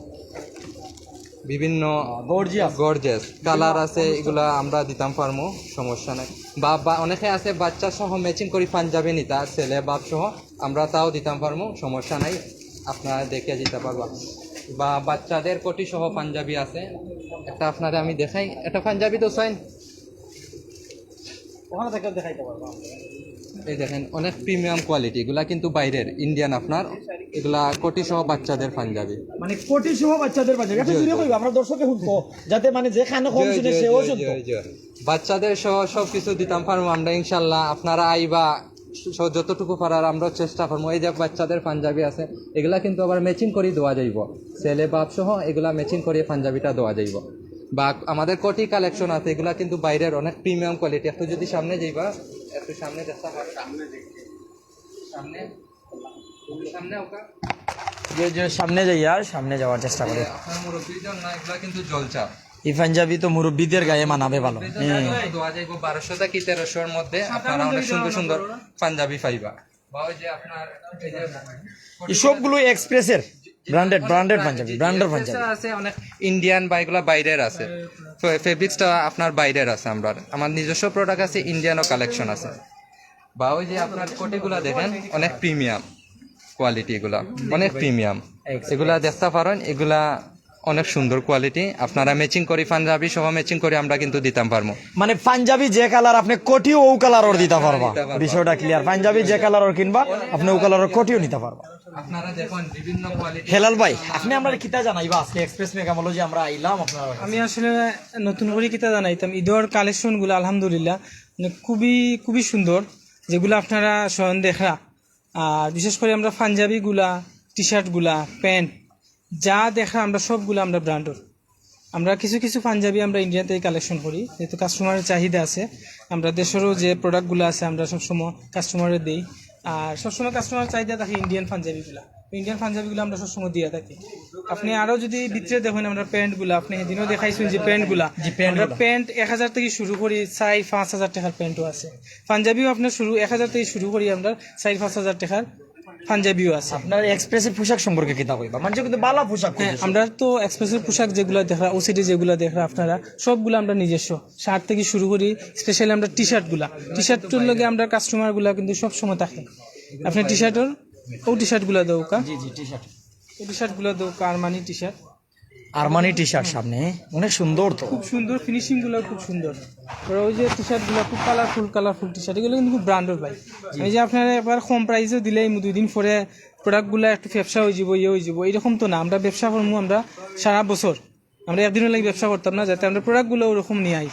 বিভিন্ন গর্জিয়াস। গর্জিয়াস কালার আছে, এগুলা আমরা দিতাম পারমু, সমস্যা নাই। বা, বা অনেকে আছে বাচ্চা সহ ম্যাচিং করি পাঞ্জাবি নিতা, ছেলে বাপ সহ, আমরা তাও দিতাম পারমু, সমস্যা নাই, আপনারা দেখে দিতে পারবা। বা বাচ্চাদের কোটি সহ পাঞ্জাবি আছে, একটা আপনারে আমি দেখাই, একটা পাঞ্জাবি তো সাইন। ওখানে থেকে দেখাইতে পারবো আমরা। এই দেখেন, অনেক প্রিমিয়াম কোয়ালিটি, এগুলা কিন্তু বাইরের, ইন্ডিয়ান আপনার, এগুলা কোটি সহ বাচ্চাদের পাঞ্জাবি। মানে কোটি সহ বাচ্চাদের পাঞ্জাবি। একটু জি, জুরে জি। কইবা, আমরা দর্শকে শুনতো, যাতে মানে যে কানে কম জি, শুনে জি, সেও জি, শুনতো। জি, জি। বাচ্চাদের সহ সবকিছু দিতাম পারবো আমরা ইনশাল্লাহ। আপনারা আইবা, স-, যতটুকু পারার আমরা চেষ্টা করবো। এই যে বাচ্চাদের পাঞ্জাবি আছে, এগুলা কিন্তু আবার ম্যাচিং করি দেওয়া যাইব, ছেলে বাপ সহ এগুলা ম্যাচিং করি পাঞ্জাবিটা দেওয়া যাইব। বা আমাদের কোটি কালেকশন আছে, এগুলা কিন্তু বাইরের অনেক প্রিমিয়াম কোয়ালিটি। একটু যদি সামনে যাইবা, একটু সামনে দেখতে পারবা। সামনে, সামনে ওটা। যে, যে সামনে যাই আর সামনে যাওয়ার চেষ্টা করি। এ, আপনার মুরব্বির জন্য এগুলা কিন্তু জলচা। এই পাঞ্জাবি তো মুরব্বিদের গায়ে মানাবে ভালো। মুরব্বিদের জন্য হুম। দোয়া যাইব বারোশো থাকি তেরোশোর মধ্যে, আপনারা অনেক সুন্দর সুন্দর পাঞ্জাবি পাইবা। বা ওই যে আপনার এই যে এই সবগুলো এক্সপ্রেসের ব্র্যান্ডেড, ব্র্যান্ডেড পাঞ্জাবি, ব্র্যান্ডেড পাঞ্জাবি। আছে অনেক ইন্ডিয়ান বা এগুলা বাইরের আছে। তো ফেব্রিক্সটা আপনার বাইরের আছে, আমরা আমার নিজস্ব প্রোডাক্ট আছে, ইন্ডিয়ানও কালেকশন আছে। বা ওই যে আপনার কোটিগুলা দেখেন, অনেক প্রিমিয়াম কোয়ালিটি এগুলা, অনেক প্রিমিয়াম। এগুলা দেখতে পারেন, এগুলা অনেক সুন্দর কোয়ালিটি। আপনারা ম্যাচিং করি, পাঞ্জাবি সহ ম্যাচিং করি আমরা কিন্তু দিতাম পারবো। মানে পাঞ্জাবি যে কালার, আপনি কোটিও ও কালারর দিতা পারবা। বিষয়টা ক্লিয়ার। পাঞ্জাবি যে কালারর কিনবা, আপনি ও কালারর কোটিও নিতা পারবা। আপনারা দেখুন বিভিন্ন কোয়ালিটি। হেলাল ভাই, আপনি আমরা কিতা জানাইবা আজকে এক্সপ্রেস মেগা মলো যে আমরা আইলাম আপনার কাছে? আমি আসলে নতুন করে কিতা জানাইতাম, ঈদর কালেকশন গুলা আলহামদুলিল্লাহ মানে খুবই খুবই সুন্দর, যেগুলো আপনারা স্বয়ং দেখরা। আর বিশেষ করে আমরা পাঞ্জাবি গুলা, টি শার্ট গুলা, প্যান্ট যা দেখরা আমরা সবগুলা আমরা ব্র্যান্ডর। আমরা কিছু কিছু পাঞ্জাবি আমরা ইন্ডিয়াতেই কালেকশন করি, যেহেতু কাস্টমারের চাহিদা আছে। আমরা দেশেরও যে প্রোডাক্টগুলো আছে আমরা সবসময় কাস্টমারে দেই। আর সবসময় কাস্টমার চাহিদা থাকে ইন্ডিয়ান পাঞ্জাবিগুলা। ইন্ডিয়ান পাঞ্জাবিগুলো আমরা সবসময় দিয়ে থাকি। আপনি আরো যদি ভিতরে দেখেন আমরা প্যান্টগুলা, আপনি সেদিনও দেখাইছেন যে প্যান্টগুলা, আমরা প্যান্ট এক হাজার থেকে শুরু করি, চার পাঁচ হাজার টাকার প্যান্টও আছে। পাঞ্জাবিও আপনার শুরু এক হাজার থেকে শুরু করি আমরা, চার পাঁচ হাজার টাকার পাঞ্জাবিও আছে। আপনার এক্সপ্রেসের পোশাক সম্পর্কে কিতা কইবা? মানুষ কিন্তু ভালো পোশাক হ্যাঁ, খুঁজে। আমরা তো এক্সপ্রেসের পোশাক যেগুলো দেখরা, ওসিডি যেগুলো দেখরা আপনারা, সবগুলো আমরা নিজস্ব। শার্ট থেকে শুরু করি, স্পেশালি আমরা টি শার্টগুলা, টি শার্টর লগে আমরা কাস্টমারগুলা কিন্তু সব সময় থাকে। আপনি টি শার্টর, ও টি শার্টগুলা দেওকা, জি জি, টি শার্ট। ও টি শার্টগুলা দেওকা, Armani T shirt. Armani T shirt সামনে, অনেক সুন্দর তো। খুব সুন্দর, ফিনিশিং গুলো খুব সুন্দর। আর ওই যে টি শার্ট গুলো খুব কালারফুল, কালারফুল টি শার্ট, এগুলো কিন্তু খুব ব্র্যান্ডের ভাই। এই যে আপনারা একবার কম প্রাইসে দিলে এই দুই দিন পরে প্রোডাক্ট গুলো একটু ব্যবসা হয়ে যাবো, ইয়ে হয়ে যাবো, এরকম তো না। আমরা ব্যবসা করবো আমরা সারা বছর, আমরা একদিনও লাগি ব্যবসা করতাম না, যাতে আমরা প্রোডাক্ট গুলো ওরকম নিয়ে আই।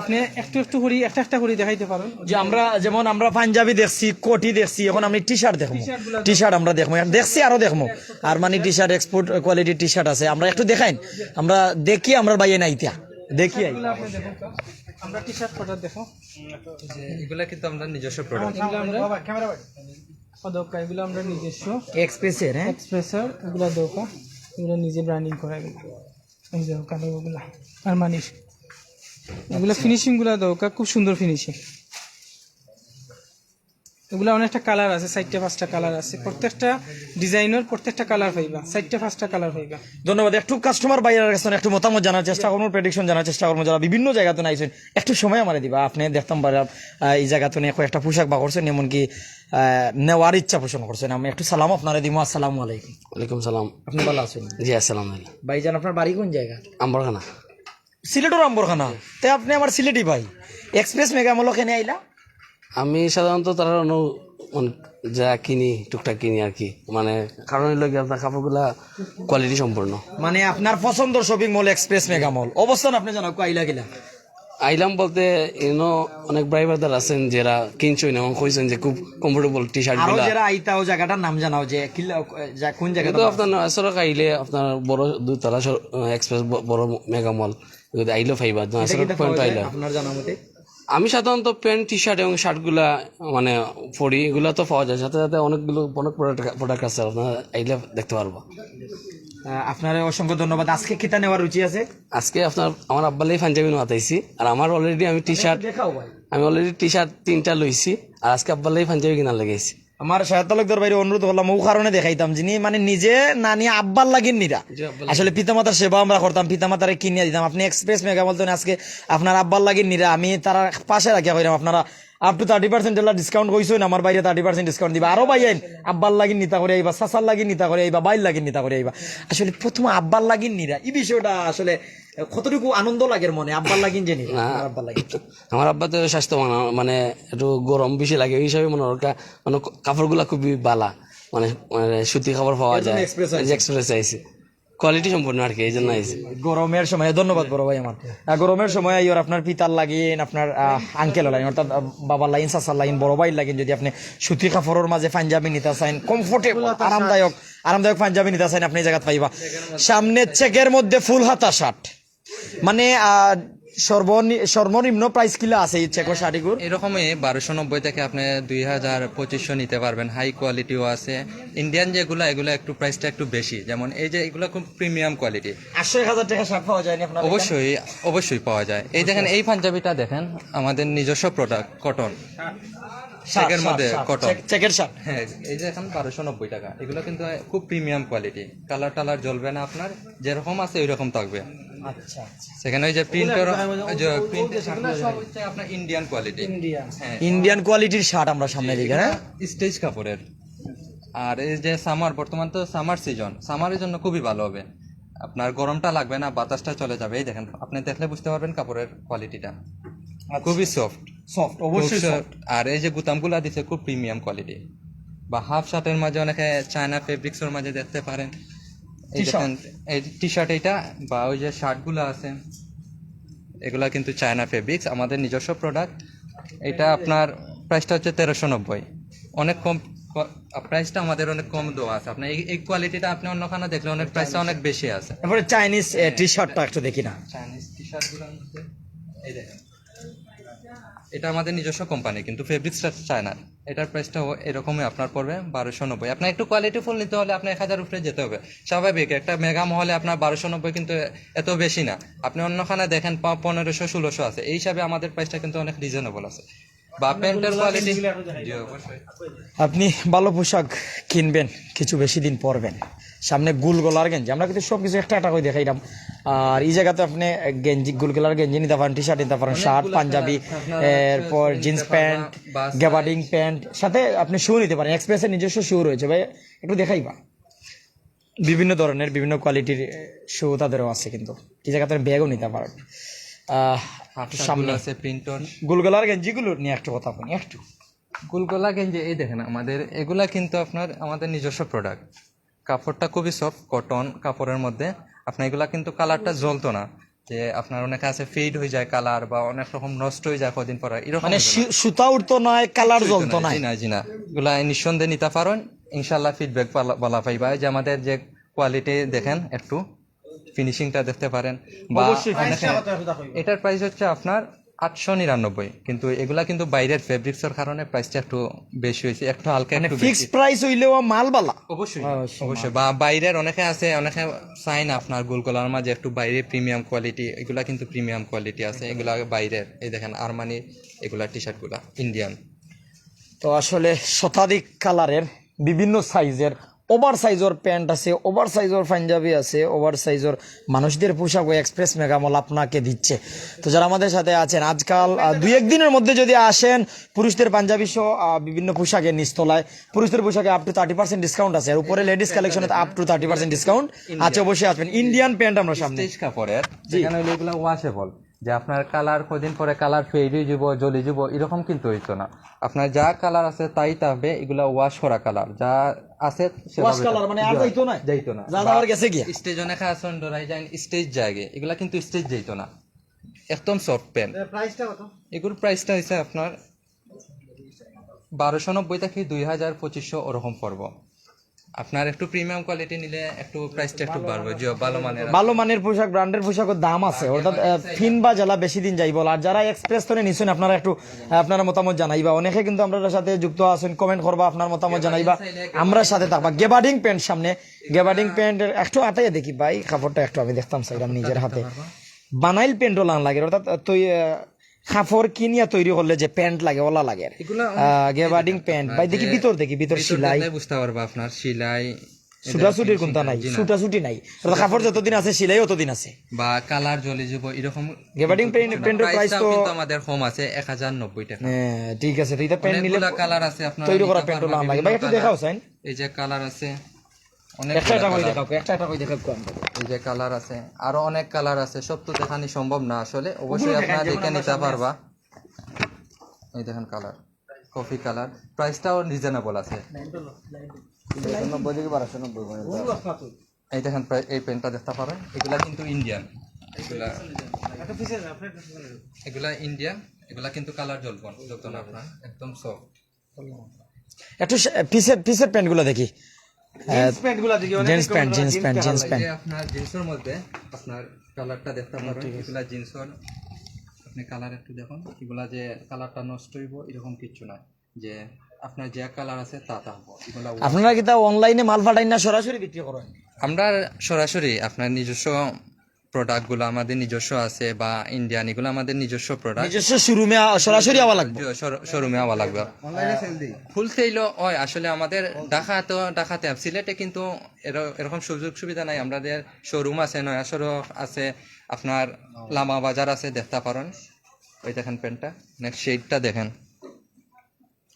আপনি একটু একটু করি, একটা একটা করি দেখাইতে পারেন। যে আমরা যেমন আমরা পাঞ্জাবি দেখছি, কোটি দেখছি, এখন আমি টি শার্ট দেখবো। টি শার্ট আমরা দেখবো, দেখছি আরো দেখবো। Armani T shirt, export quality T shirt আছে, আমরা একটু দেখাইন, আমরা দেখি, আমরা বাইয়ে নাইতা দেখি আই। এগুলো আপনি দেখুন তো, আমরা টি শার্ট কটা দেখো। যে এগুলা কিন্তু আমরা নিজস্ব প্রোডাক্ট। এগুলো আমরা পদক, এগুলো আমরা নিজস্ব এক্সপ্রেসের, হ্যাঁ। এক্সপ্রেসের, এগুলো দোকা, এগুলো নিজে ব্র্যান্ডিং করা এগুলো। এই যে কালো ওগুলা, আরমানির। এগুলো ফিনিশিং গুলা দোকা, খুব সুন্দর ফিনিশিং। এগুলা অনেকটা কালার আছে, চারটা পাঁচটা কালার আছে, প্রত্যেকটা ডিজাইনের প্রত্যেকটা কালার পাইবা, চারটা পাঁচটা কালার পাইবা। ধন্যবাদ। একটু কাস্টমার বাইরের কাছে একটু মতামত জানার চেষ্টা করবো, প্রেডিকশন জানার চেষ্টা করবো, যারা বিভিন্ন জায়গাতে আইছেন। একটু সময় আমারে দিবা, আপনি দেখতাম পারেন, আহ, এই জায়গাতে নিয়ে কয়েকটা পোশাক বা করছেন, এমনকি আহ, নেওয়ার ইচ্ছা পোষণ করছেন। আমি একটু সালাম আপনারে দিমু। আসসালামু আলাইকুম। ওয়ালাইকুম সালাম। আপনি ভালো আছেন? জি, আসসালামু আলাইকুম। ভাইজান, আপনার বাড়ি কোন জায়গা? আম্বরখানা। সিলেটর আম্বরখানা। তে আপনি আমার সিলেটি ভাই। এক্সপ্রেস মেগা মলো কেনে আইলা? আমি সাধারণত তারা অন্য মানে যা কিনি, টুকটাক কিনি আর কি। মানে কারণ হইলো কি, আপনার কাপড়গুলা কোয়ালিটি সম্পূর্ণ। মানে আপনার পছন্দর শপিং মল এক্সপ্রেস মেগা মল। অবস্থান আপনি জানাও, আইলা কিলা? আইলাম বলতে, ইনো অনেক ভাই ব্রাদার আছেন যারা কিনছেন এবং কইছেন যে খুব কমফোর্টেবল টি শার্ট আরো গুলা। যারা আইতা, ও জায়গাটার নাম জানাও যে কিলা, যা, কোন জায়গাটা? কিন্তু আপনার নয়াসড়ক আইলে আপনার বড় দুতলা সর-, এক্সপ্রেস ব-, বড় মেগা মল, যদি আইলেও পাইবা, নয়াসড়ক পয়েন্ট আইলে। আপনার জানা মতে? আমি সাধারণত প্যান্ট, টি শার্ট এবং শার্ট গুলা মানে পরি, এগুলা তো পাওয়া যায়, সাথে সাথে অনেকগুলো, অনেক প্রোডাক্ট, প্রোডাক্ট আছে, আপনারা আইলে দেখতে পারবো। আহ, আপনারে অসংখ্য ধন্যবাদ। আজকে কিতা নেওয়ার রুচি আছে? আজকে আপনার, আমার আব্বার লাগি পাঞ্জাবি নিতাম আইছি, আর আমার অলরেডি আমি টি শার্ট, দেখাও ভাই। আমি অলরেডি টি শার্ট তিনটা লইছি, আর আজকে আব্বার লাগি পাঞ্জাবি কিনার লাগি আইছি। আমার শাহেদ তালুকদার ভাইরে অনুরোধ করলাম, ও কারণে দেখাইতাম, যিনি মানে নিজে নানি আব্বার লাগিন নিরা। আসলে পিতামাতার সেবা আমরা করতাম, পিতামাতারে কিনিয়া দিতাম। আপনি এক্সপ্রেস মেগা মল তো আজকে আপনার আব্বার লাগিন নিরা, আমি তারার পাশে রাখিয়া কইরাম, আপনারা আপ টু থার্টি পার্সেন্ট যেলা ডিসকাউন্ট কইছইন, আমার ভাইরে থার্টি পার্সেন্ট ডিসকাউন্ট দিবা। আরো ভাই আইন, আব্বার লাগিন নিতা করি আইবা, চাচার লাগিন নিতা করি আইবা, ভাইর লাগিন নিতা করি আইবা। আসলে প্রথম আব্বার লাগিন নিরা, এই বিষয়টা আসলে কতটুকু আনন্দ লাগের মনে, আব্বার লাগিন যে নিরা, না। আমার আব্বার লাগিন। আমার আব্বা তো স্বাস্থ্যবান, মানে একটু গরম বেশি লাগে, ওই হিসাবে মনে হয় ওর কা-, মানে কাপড়গুলা খুবই বালা, মানে, মানে সুতি কাপড় পাওয়া এর জন্য যায়। এক্সপ্রেস আইছে। এই যে এক্সপ্রেস আইছে, কোয়ালিটি সম্পূর্ণ আর কি, এই জন্য আইছে। গরমের সময়, ধন্যবাদ বড় ভাই আমার। আহ, গরমের সময় আইওর আপনার পিতার লাগিন, আপনার আঙ্কেল লাগিন, অর্থাৎ আহ, বাবার লাগিন, চাচার লাগিন, বড় ভাইর লাগিন, যদি আপনি সুতি কাপড়ের মাঝে পাঞ্জাবি নিতে চান, কমফোর্টেবল, আরামদায়ক, আরামদায়ক পাঞ্জাবি নিতে চান, আপনি এই জায়গাত পাইবা। সামনে চেকের মধ্যে ফুল হাতা শার্ট, মানে আহ, সর্বনি- সর্বনিম্ন প্রাইস কিলা আছে এই চেকো শার্টগুলোর? এরকমই বারোশো নব্বই থেকে আপনি দুই হাজার পঁচিশশো নিতে পারবেন। হাই কোয়ালিটিও আছে। ইন্ডিয়ান যেগুলা, এগুলা একটু প্রাইসটা একটু বেশি। যেমন এই যে এগুলা খুব প্রিমিয়াম কোয়ালিটি। আটশো এক হাজার টাকা শার্ট পাওয়া যায়নি আপনার এখানে? অবশ্যই, অবশ্যই পাওয়া যায়। এই দেখেন, এই পাঞ্জাবিটা দেখেন, আমাদের নিজস্ব প্রোডাক্ট, কটন। শার্ট, চেকের মধ্যে শার্ট, কটন। চেক- চেকের শার্ট। হ্যাঁ, এই যে এখন বারোশো নব্বই টাকা, এগুলো কিন্তু খুব প্রিমিয়াম কোয়ালিটি। কালার টালার জ্বলবে না আপনার, যেরকম আছে ওইরকম থাকবে। আচ্ছা, আচ্ছা। সেখানে ওই যে প্রিন্টর, ওই যে প্রিন্টের শার্টগুলো সব হচ্ছে আপনার ইন্ডিয়ান কোয়ালিটি। ইন্ডিয়ান। হ্যাঁ, ইন্ডিয়ান কোয়ালিটির শার্ট আমরা সামনে দেখি, হ্যাঁ। স্টেজ কাপড়ের। আর এই যে সামার, বর্তমান তো সামার সিজন, সামারের জন্য খুবই ভালো হবে। আপনার গরমটা লাগবে না, বাতাসটা চলে যাবে। এই দেখেন, আপনি দেখলে বুঝতে পারবেন কাপড়ের কোয়ালিটিটা খুবই সফট। সফট, অবশ্যই সফট। আর এই যে গুতামগুলা দিছে খুব প্রিমিয়াম কোয়ালিটি। বা হাফ শার্টের মাঝে অনেকে চায়না ফেব্রিক্সের মাঝে দেখতে পারেন। এই টি-শার্ট। দেখেন, এই টি শার্ট এইটা, বা ওই যে শার্টগুলো আছে, এগুলা কিন্তু চায়না ফেব্রিক্স, আমাদের নিজস্ব প্রোডাক্ট। এটা আপনার প্রাইসটা হচ্ছে তেরোশো নব্বই। অনেক কম, প্রাইসটা আমাদের অনেক কম দেওয়া আছে। আপনার এই, এই কোয়ালিটিটা আপনি অন্যখানে দেখলে অনেক প্রাইসটা অনেক বেশি আছে। তারপরে চাইনিজ টি শার্টটা একটু দেখি না। চাইনিজ টি শার্টগুলোর মধ্যে এই দেখেন, এটা আমাদের নিজস্ব কোম্পানি, কিন্তু ফেব্রিক্সটা চায়নার। এটার প্রাইসটা এরকমই আপনার পড়বে বারোশো নব্বই। আপনার একটু কোয়ালিটি ফুল নিতে হলে আপনার এক হাজার উপরে যেতে হবে। স্বাভাবিক, একটা মেগা মহলে আপনার বারোশো নব্বই কিন্তু এত বেশি না। আপনি অন্যখানে দেখেন, পা- পনেরোশো, ষোলোশো আছে। এই হিসাবে আমাদের প্রাইসটা কিন্তু অনেক রিজনেবল আছে। বা প্যান্টের কোয়ালিটি, জি, অবশ্যই। আপনি ভালো পোশাক কিনবেন, কিছু বেশি দিন পরবেন, সামনে গুল গলার গেঞ্জি, আমরা কিন্তু সব কিছু একটা একটা করে দেখাইলাম। আর এই জায়গাতে আপনি গেঞ্জি, গুল গলার গেঞ্জি নিতে পারেন, টি শার্ট নিতে পারেন, শার্ট, পাঞ্জাবি, এরপর জিন্স প্যান্ট, গেবার্ডিং প্যান্ট, সাথে আপনি শু নিতে পারেন। এক্সপ্রেসের নিজস্ব শু রয়েছে ভাই, একটু দেখাইবা। বিভিন্ন ধরনের, বিভিন্ন কোয়ালিটির শু তাদেরও আছে, কিন্তু এই জায়গাতে ব্যাগও নিতে পারেন। আহ, হাফ সামনে শার্টগুলো আছে প্রিন্টর। গুলগলার গেঞ্জিগুলো নিয়ে একটু কথা বলি, একটু। গুলগলা গেঞ্জি, এই দেখেন, আমাদের এগুলা কিন্তু আপনার আমাদের নিজস্ব প্রোডাক্ট। কাপড়টা খুবই সফট, কটন কাপড়ের মধ্যে। আপনার এগুলা কিন্তু কালারটা জ্বলতো না, যে আপনার অনেকে আছে ফেড হয়ে যায় কালার, বা অনেক রকম নষ্ট হয়ে যায় কদিন পরে, এরকম মানে হইতো না। সু- সুতা উঠতো না, কালার জ্বলতো না। জি না, জি না, এগুলা নিঃসন্দেহে নিতে পারেন, ইনশাল্লাহ ফিডব্যাক ভালা পাইবা। এই যে আমাদের যে কোয়ালিটি দেখেন, একটু ফিনিশিংটা দেখতে পারেন, বা অবশ্যই অনেকে এটার প্রাইস হচ্ছে আপনার আটশো নিরানব্বই, কিন্তু এগুলা কিন্তু বাইরের ফেব্রিক্সের কারণে প্রাইসটা একটু বেশি হয়েছে, একটু হালকা মানে একটু ফিক্সড বেশি। প্রাইস হইলেও মাল বালা। অবশ্যই, অবশ্যই। অবশ্যই। বা বাইরের অনেকে আছে, অনেকে চায় না আপনার গুলগলার মাঝে একটু বাইরে প্রিমিয়াম কোয়ালিটি, এগুলা কিন্তু প্রিমিয়াম কোয়ালিটি আছে, এগুলা বাইরের। এই দেখেন আরমানি, এগুলা টি শার্টগুলা ইন্ডিয়ান। তো আসলে শতাধিক কালারের, বিভিন্ন সাইজের, ওভার সাইজের প্যান্ট আছে, ওভার সাইজের পাঞ্জাবি আছে, ওভার সাইজের মানুষদের পোশাকও এক্সপ্রেস মেগা মল আপনাকে দিচ্ছে। তো যারা আমাদের সাথে আছেন আজকাল, আহ, দুই এক দিনের মধ্যে যদি আসেন, পুরুষদের পাঞ্জাবি সহ, আহ, বিভিন্ন পোশাকের নিচতলায় পুরুষদের পোশাকে up to thirty percent discount আছে, আর উপরে লেডিস কালেকশনে up to thirty percent discount আছে। অবশ্যই আসবেন। ইন্ডিয়ান প্যান্ট আমরা সামনে। স্টেজ কাপড়ের, যেখানে হইলে এগুলা ওয়াশেবল, যে আপনার কালার কদিন পরে কালার ফেড হয়ে যাব, জ্বলি যাব, এরকম কিন্তু হইতো না। আপনার যা কালার আছে তাই থাকবে, এগুলা ওয়াশ করা কালার যা আছে সেভাবে ওয়াশ কালার মানে আর থাকবে। যাইতো না? যাইতো না। যা যাওয়ার গেছে গিয়া। স্টেজ অনেকে আসন ডরাই যায়, স্টেজ জায়গে, এগুলা কিন্তু স্টেজ যাইতো না, একদম সফট প্যান্ট। প্রাইসটা কত? এগুলোর প্রাইসটা হইছে আপনার বারোশো নব্বই থেকে দুই হাজার পঁচিশশো ওরকম পড়বো। আপনার একটু প্রিমিয়াম কোয়ালিটি নিলে একটু প্রাইসটা একটু বাড়বে, যে ভালো মানের। ভালো মানের পোশাক, ব্র্যান্ডের পোশাকও দাম আছে, অর্থাৎ আহ, ফিনবা জেলা বেশি দিন যাইব। আর যারা এক্সপ্রেস তনে নিছেন, আপনারা একটু আহ, আপনারা মতামত জানাইবা। অনেকে কিন্তু আমরা সাথে যুক্ত আছেন, কমেন্ট করবা, আপনার মতামত জানাইবা, আমরা সাথে থাকবা। গেবার্ডিং প্যান্ট সামনে, গেবার্ডিং প্যান্ট একটু আটাইয়া দেখি ভাই, কাপড়টা একটু আমি দেখতাম চাইলাম নিজের হাতে। বানাইল প্যান্টও লান লাগে, অর্থাৎ তুই আহ, কাপড় কিনিয়া তৈরি করলে যে প্যান্ট লাগে, ওলা লাগে। এগুলা আহ, গেবার্ডিং প্যান্ট ভাই, দেখি ভিতর, দেখি ভিতর সিলাই। বুঝতে পারবা আপনার সিলাই। ছুটাছুটির কোনটা নাই, ছুটাছুটি নাই। অর্থাৎ কাপড় যতদিন আছে, সিলাই অতদিন আছে। বা কালার জ্বলি যাব এরকম। গেবার্ডিং প্যান্ট, প্যান্টের প্রাইস তো কিন্তু আমাদের কম আছে এক হাজার নব্বই টাকা। হ্যাঁ, ঠিক আছে। তো এটা প্যান্ট নিলে অনেকগুলা কালার আছে আপনার তৈরি করা প্যান্টও লান লাগে ভাই, একটু দেখাও সাইন। এই যে কালার আছে, অনেক একটা একটা করে দেখাও, একটা একটা করে দেখাও। এই যে কালার আছে, আরো অনেক কালার আছে, সব তো দেখানি সম্ভব না আসলে। অবশ্যই আপনারা দেখে নিতে পারবা। এই দেখেন কালার, কফি কালার, প্রাইসটাও রিজনেবল আছে। নব্বই থেকে বারোশো নব্বই পর্যন্ত। এই দেখেন প্রায় এই প্যান্টটা দেখতে পারেন, এগুলা কিন্তু ইন্ডিয়ান, এগুলা এগুলা ইন্ডিয়ান, এগুলা কিন্তু কালার জ্বলবো জ্বলতো না আপনার, একদম সফট। একটু পিসের, পিসের প্যান্টগুলো দেখি। জিন্স প্যান্টগুলো দেখি, অনেকে jeans pant, jeans pant, jeans এই প্যান্ট। যে আপনার জিন্সের মধ্যে আপনার কালারটা দেখতে পারেন, এগুলা জিন্সের। আপনি কালার একটু দেখুন, এগুলা যে কালারটা নষ্ট হইব এরকম কিচ্ছু না, যে আপনার যে কালার আছে তা থাকবো। এগুলা আপনারা কিতা অনলাইনে মাল পাঠাইন না সরাসরি বিক্রি করেন? আমরা সরাসরি আপনার নিজস্ব প্রোডাক্টগুলো আমাদের নিজস্ব আছে, বা ইন্ডিয়ান, এগুলো আমাদের নিজস্ব প্রোডাক্ট। নিজস্ব শোরুমে সরাসরি আওয়া লাগবে? শোরুমে আওয়া লাগবে। অনলাইনে সেল দিই। হোলসেলও হয় আসলে আমাদের। ঢাকা তো, ঢাকাতে, সিলেটে কিন্তু এর- এরকম সুযোগ সুবিধা নাই। আমাদের শোরুম আছে, নয়া সড়ক আছে, আপনার লামা বাজার আছে, দেখতে পারেন। ওই দেখেন প্যান্টটা, নেক্সট শেডটা দেখেন।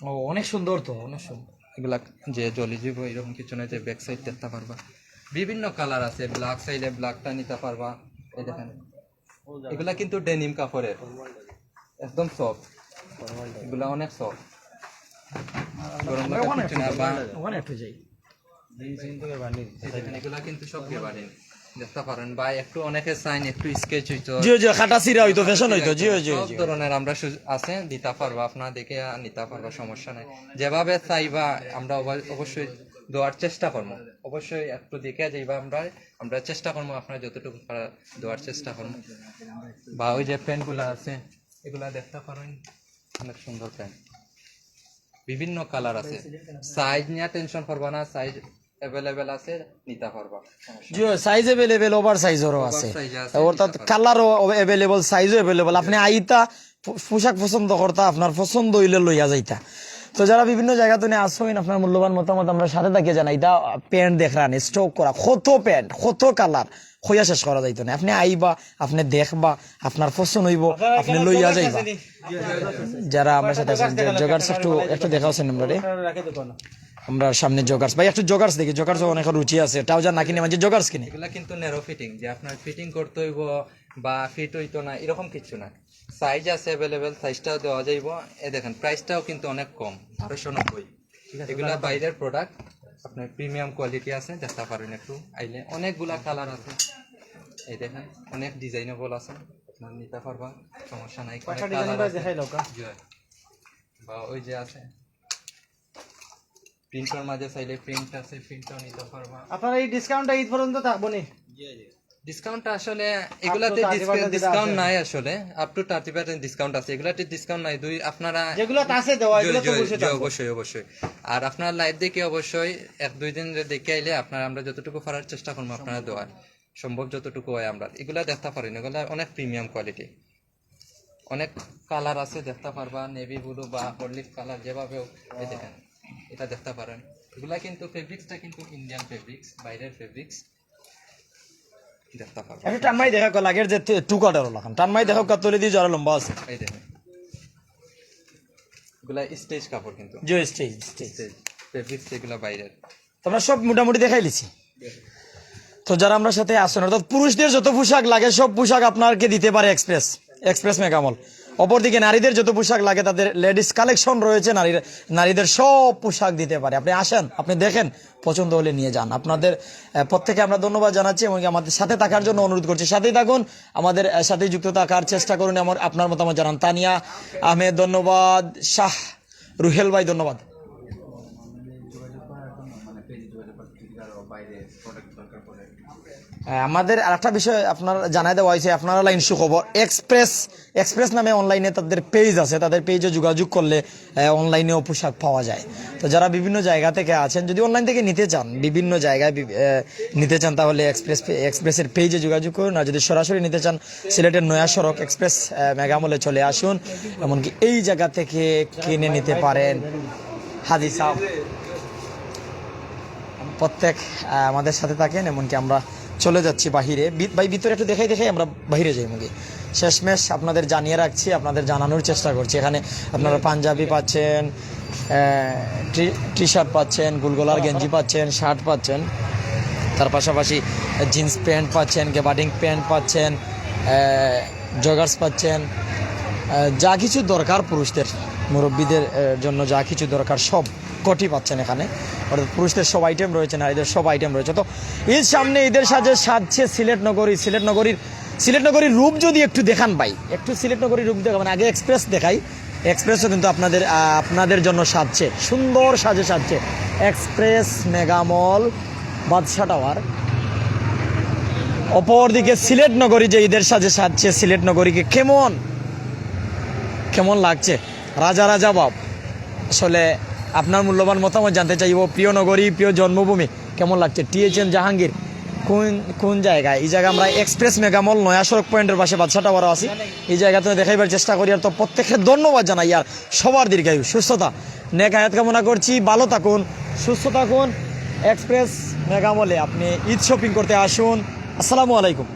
ও, অনেক সুন্দর তো, অনেক সুন্দর। এগুলা যে জ্বলি যাব এরকম কিছু নাই, যে ব্যাক সাইড দেখতে পারবা। বিভিন্ন কালার আছে, ব্ল্যাক চাইলে ব্ল্যাকটা নিতে পারবা। এই দেখেন, এগুলা কিন্তু ডেনিম কাপড়ের, একদম সফট, এগুলা অনেক সফট। গরম লাগা কিছু না, বা ওখানে একটু যাই। এই দেখেন, এগুলা কিন্তু সব গেবারিং, দেখতে পারেন। বা একটু অনেকে চাইন একটু স্কেচ হইতো, জি জি, কাটা ছিঁড়া হইতো, ফ্যাশন হইতো, জি জি সব জি। ধরনের আমরা সুজ- আছে, দিতে পারবো, আপনারা দেখে নিতে পারবো, সমস্যা নাই। যেভাবে চাইবা আমরা অব- অবশ্যই দেওয়ার চেষ্টা করবো, অবশ্যই একটু দেখে যাইবা, আমরা আমরা চেষ্টা করবো, আপনারা যতটুকু পারা দেওয়ার চেষ্টা করবো। বা ওই যে প্যান্টগুলা আছে, এগুলা দেখতে পারেন, অনেক সুন্দর প্যান্ট, বিভিন্ন কালার আছে। সাইজ নিয়ে টেনশন করবা না, সাইজ অ্যাভেলেবেল আছে, নিতে পারবা, সমস্যা জি, সাইজ অ্যাভেলেবেল, ওভার সাইজেরও আছে, সাইজ আছে, অর্থাৎ কালারও অ্যাভেলেবল, সাইজও অ্যাভেলেবল। আপনি আইতা, পো- পোশাক পছন্দ করতা, আপনার পছন্দ হইলে লইয়া যাইতা। তো যারা বিভিন্ন জায়গা থেকে আসইন, আপনার মূল্যবান মতামত আমরা সাথে থাকিয়া জানাইতা। প্যান্ট দেখরান, স্টক করা, কত প্যান্ট, কত কালার, কইয়া শেষ করা যাইতো না। আপনি আইবা, আপনি দেখবা, আপনার পছন্দ হইব, আপনি লইয়া যাইবা। যারা আমরা সাথে আছেন, জগার্স একটু একটু দেখাওছেন আমরা রে। আমরা সামনে জগার্স ভাই, একটু জগার্স দেখি, জগার্স অনেক রুচি আছে, ট্রাউজার না কিনে মানে জগার্স কিনে। এগুলা কিন্তু ন্যারো ফিটিং, যে আপনার ফিটিং করতে হইব বা ফিট হইতো না, এরকম কিছু না। সাইজ আছে অ্যাভেলেবেল, সাইজটাও দেওয়া যাইব। এ দেখেন, প্রাইসটাও কিন্তু অনেক কম, আড়াইশো নব্বই। এগুলা বাইরের প্রোডাক্ট, আপনার প্রিমিয়াম কোয়ালিটি আছে, দেখতে পারেন একটু আইলে। অনেকগুলা কালার আছে, এই দেখেন, অনেক ডিজাইনেবল আছে, আপনার নিতে পারবা, সমস্যা নাই। অনেক কালার আছে। জি। বা ওই যে আছে প্রিন্টর মাঝে, চাইলে প্রিন্ট আছে, প্রিন্টও নিতে পারবা। আপনার এই ডিসকাউন্টটা ঈদ পর্যন্ত থাকবো নি? ডিসকাউন্ট আসলে এগুলাতে thirty percent যেটা ডিসকাউন্ট আছে। নাই আসলে, up to thirty percent discount আছে, এগুলাতে ডিসকাউন্ট নাই। দুই আপনারা যেগুলাতে আছে দেওয়া, জি, এগুলো তো জি, বসে জি, থাকবো। অবশ্যই, অবশ্যই। আর আপনারা লাইভ দেখে অবশ্যই এক দুই দিন যদি দেখে আইলে আপনারা, আমরা যতটুকু পারার চেষ্টা করবো আপনারা দেওয়ার, সম্ভব যতটুকু হয় আমরা এগুলা দেখতে পারি না। এগুলা অনেক প্রিমিয়াম কোয়ালিটি, অনেক কালার আছে, দেখতে পারবা, নেভি ব্লু বা অলিভ কালার, যেভাবে হোক। এই দেখেন, এটা দেখতে পারেন। এগুলা কিন্তু ফেব্রিক্সটা কিন্তু ইন্ডিয়ান ফেব্রিক্স, বাইরের ফেব্রিক্স, দেখতে পারবা। একটু টানমাই দেখা লাগের যে টু কোয়ার্টার লাখান, টানমাই দেখা তলে দিয়ে যারা লম্বা আছে। এই দেখেন, এগুলা স্টেজ কাপড় কিন্তু, জি, স্টেজ স্টেজ। স্টেজ ফেব্রিক্স এগুলা বাইরের। তো আমরা সব মোটামুটি দেখাই লিছি। তো যারা আমরা সাথে আসেন, অর্থাৎ পুরুষদের যত পোশাক লাগে সব পোশাক আপনাকে দিতে পারে এক্সপ্রেস, এক্সপ্রেস মেগামল। অপরদিকে নারীদের যত পোশাক লাগে, তাদের লেডিস কালেকশন রয়েছে, নারীর নারীদের সব পোশাক দিতে পারে। আপনি আসেন, আপনি দেখেন, পছন্দ হলে নিয়ে যান। আপনাদের আহ, প্রত্যেকে আমরা ধন্যবাদ জানাচ্ছি, এমনকি আমাদের সাথে থাকার জন্য অনুরোধ করছি। সাথেই থাকুন, আমাদের আহ, সাথেই যুক্ত থাকার চেষ্টা করুন। আমার আপনার মতামত জানান। তানিয়া আহমেদ ধন্যবাদ, শাহ রুহেল ভাই ধন্যবাদ। আহ, আমাদের আরেকটা বিষয় আপনার জানাই দেওয়া হয়েছে, আপনারা লাইন সুখবর এক্সপ্রেস, এক্সপ্রেস নামে অনলাইনে তাদের পেজ আছে, তাদের পেজে যোগাযোগ করলে আহ, অনলাইনেও পোশাক পাওয়া যায়। তো যারা বিভিন্ন জায়গা থেকে আছেন, যদি অনলাইন থেকে নিতে চান, বিভিন্ন জায়গায় বি- আহ, নিতে চান, তাহলে এক্সপ্রেস পে- এক্সপ্রেসের পেজে যোগাযোগ করুন। আর যদি সরাসরি নিতে চান, সিলেটের নয়া সড়ক এক্সপ্রেস আহ, মেগামলে চলে আসুন, এমনকি এই জায়গা থেকে কিনে নিতে পারেন। হাজি সাহেব প্রত্যেক আহ, আমাদের সাথে থাকেন, এমনকি আমরা চলে যাচ্ছি বাহিরে। বি- ভাই, ভিতরে একটু দেখাই দেখাই আমরা বাইরে যাই মুখে। শেষমেশ আপনাদের জানিয়ে রাখছি, আপনাদের জানানোর চেষ্টা করছি। এখানে আপনারা পাঞ্জাবি পাচ্ছেন, টি শার্ট পাচ্ছেন, গুলগোলার গেঞ্জি পাচ্ছেন, শার্ট পাচ্ছেন, তার পাশাপাশি জিন্স প্যান্ট পাচ্ছেন, গেবার্ডিং প্যান্ট পাচ্ছেন, জগার্স পাচ্ছেন, আহ, যা কিছু দরকার পুরুষদের, মুরব্বীদের আহ, জন্য যা কিছু দরকার সব কটি পাচ্ছেন এখানে। অর্থাৎ পুরুষদের সব আইটেম রয়েছে, নারীদের সব আইটেম রয়েছে। তো ঈদ সামনে, ঈদের সাজে সাজছে সিলেট নগরী। সিলেট নগরীর সিলেট নগরীর রূপ যদি একটু দেখান ভাই, একটু সিলেট নগরীর রূপ দেখাবেন। আগে এক্সপ্রেস দেখাই, এক্সপ্রেসও কিন্তু আপনাদের আহ, আপনাদের জন্য সাজছে, সুন্দর সাজে সাজছে এক্সপ্রেস মেগামল বাদশা টাওয়ার। অপরদিকে সিলেট নগরী যে ঈদের সাজে সাজছে, সিলেট নগরীকে কেমন কেমন লাগছে রাজা রাজা ভাব? আসলে আপনার মূল্যবান মতামত জানতে চাইব। প্রিয় নগরী, প্রিয় জন্মভূমি, কেমন লাগছে? টিএইচএম জাহাঙ্গীর কোন কোন জায়গায়? এই জায়গা আমরা এক্সপ্রেস মেগামল নয়া সড়ক পয়েন্টের পাশে বাদশা টাওয়ারও আছি। এই জায়গাতে দেখাইবার চেষ্টা করি। আর তো প্রত্যেককে ধন্যবাদ জানাই আর সবার দীর্ঘায়ু সুস্থতা নেক হায়াত কামনা করছি। ভালো থাকুন, সুস্থ থাকুন। এক্সপ্রেস মেগামলে আপনি ঈদ শপিং করতে আসুন। আসসালামু আলাইকুম।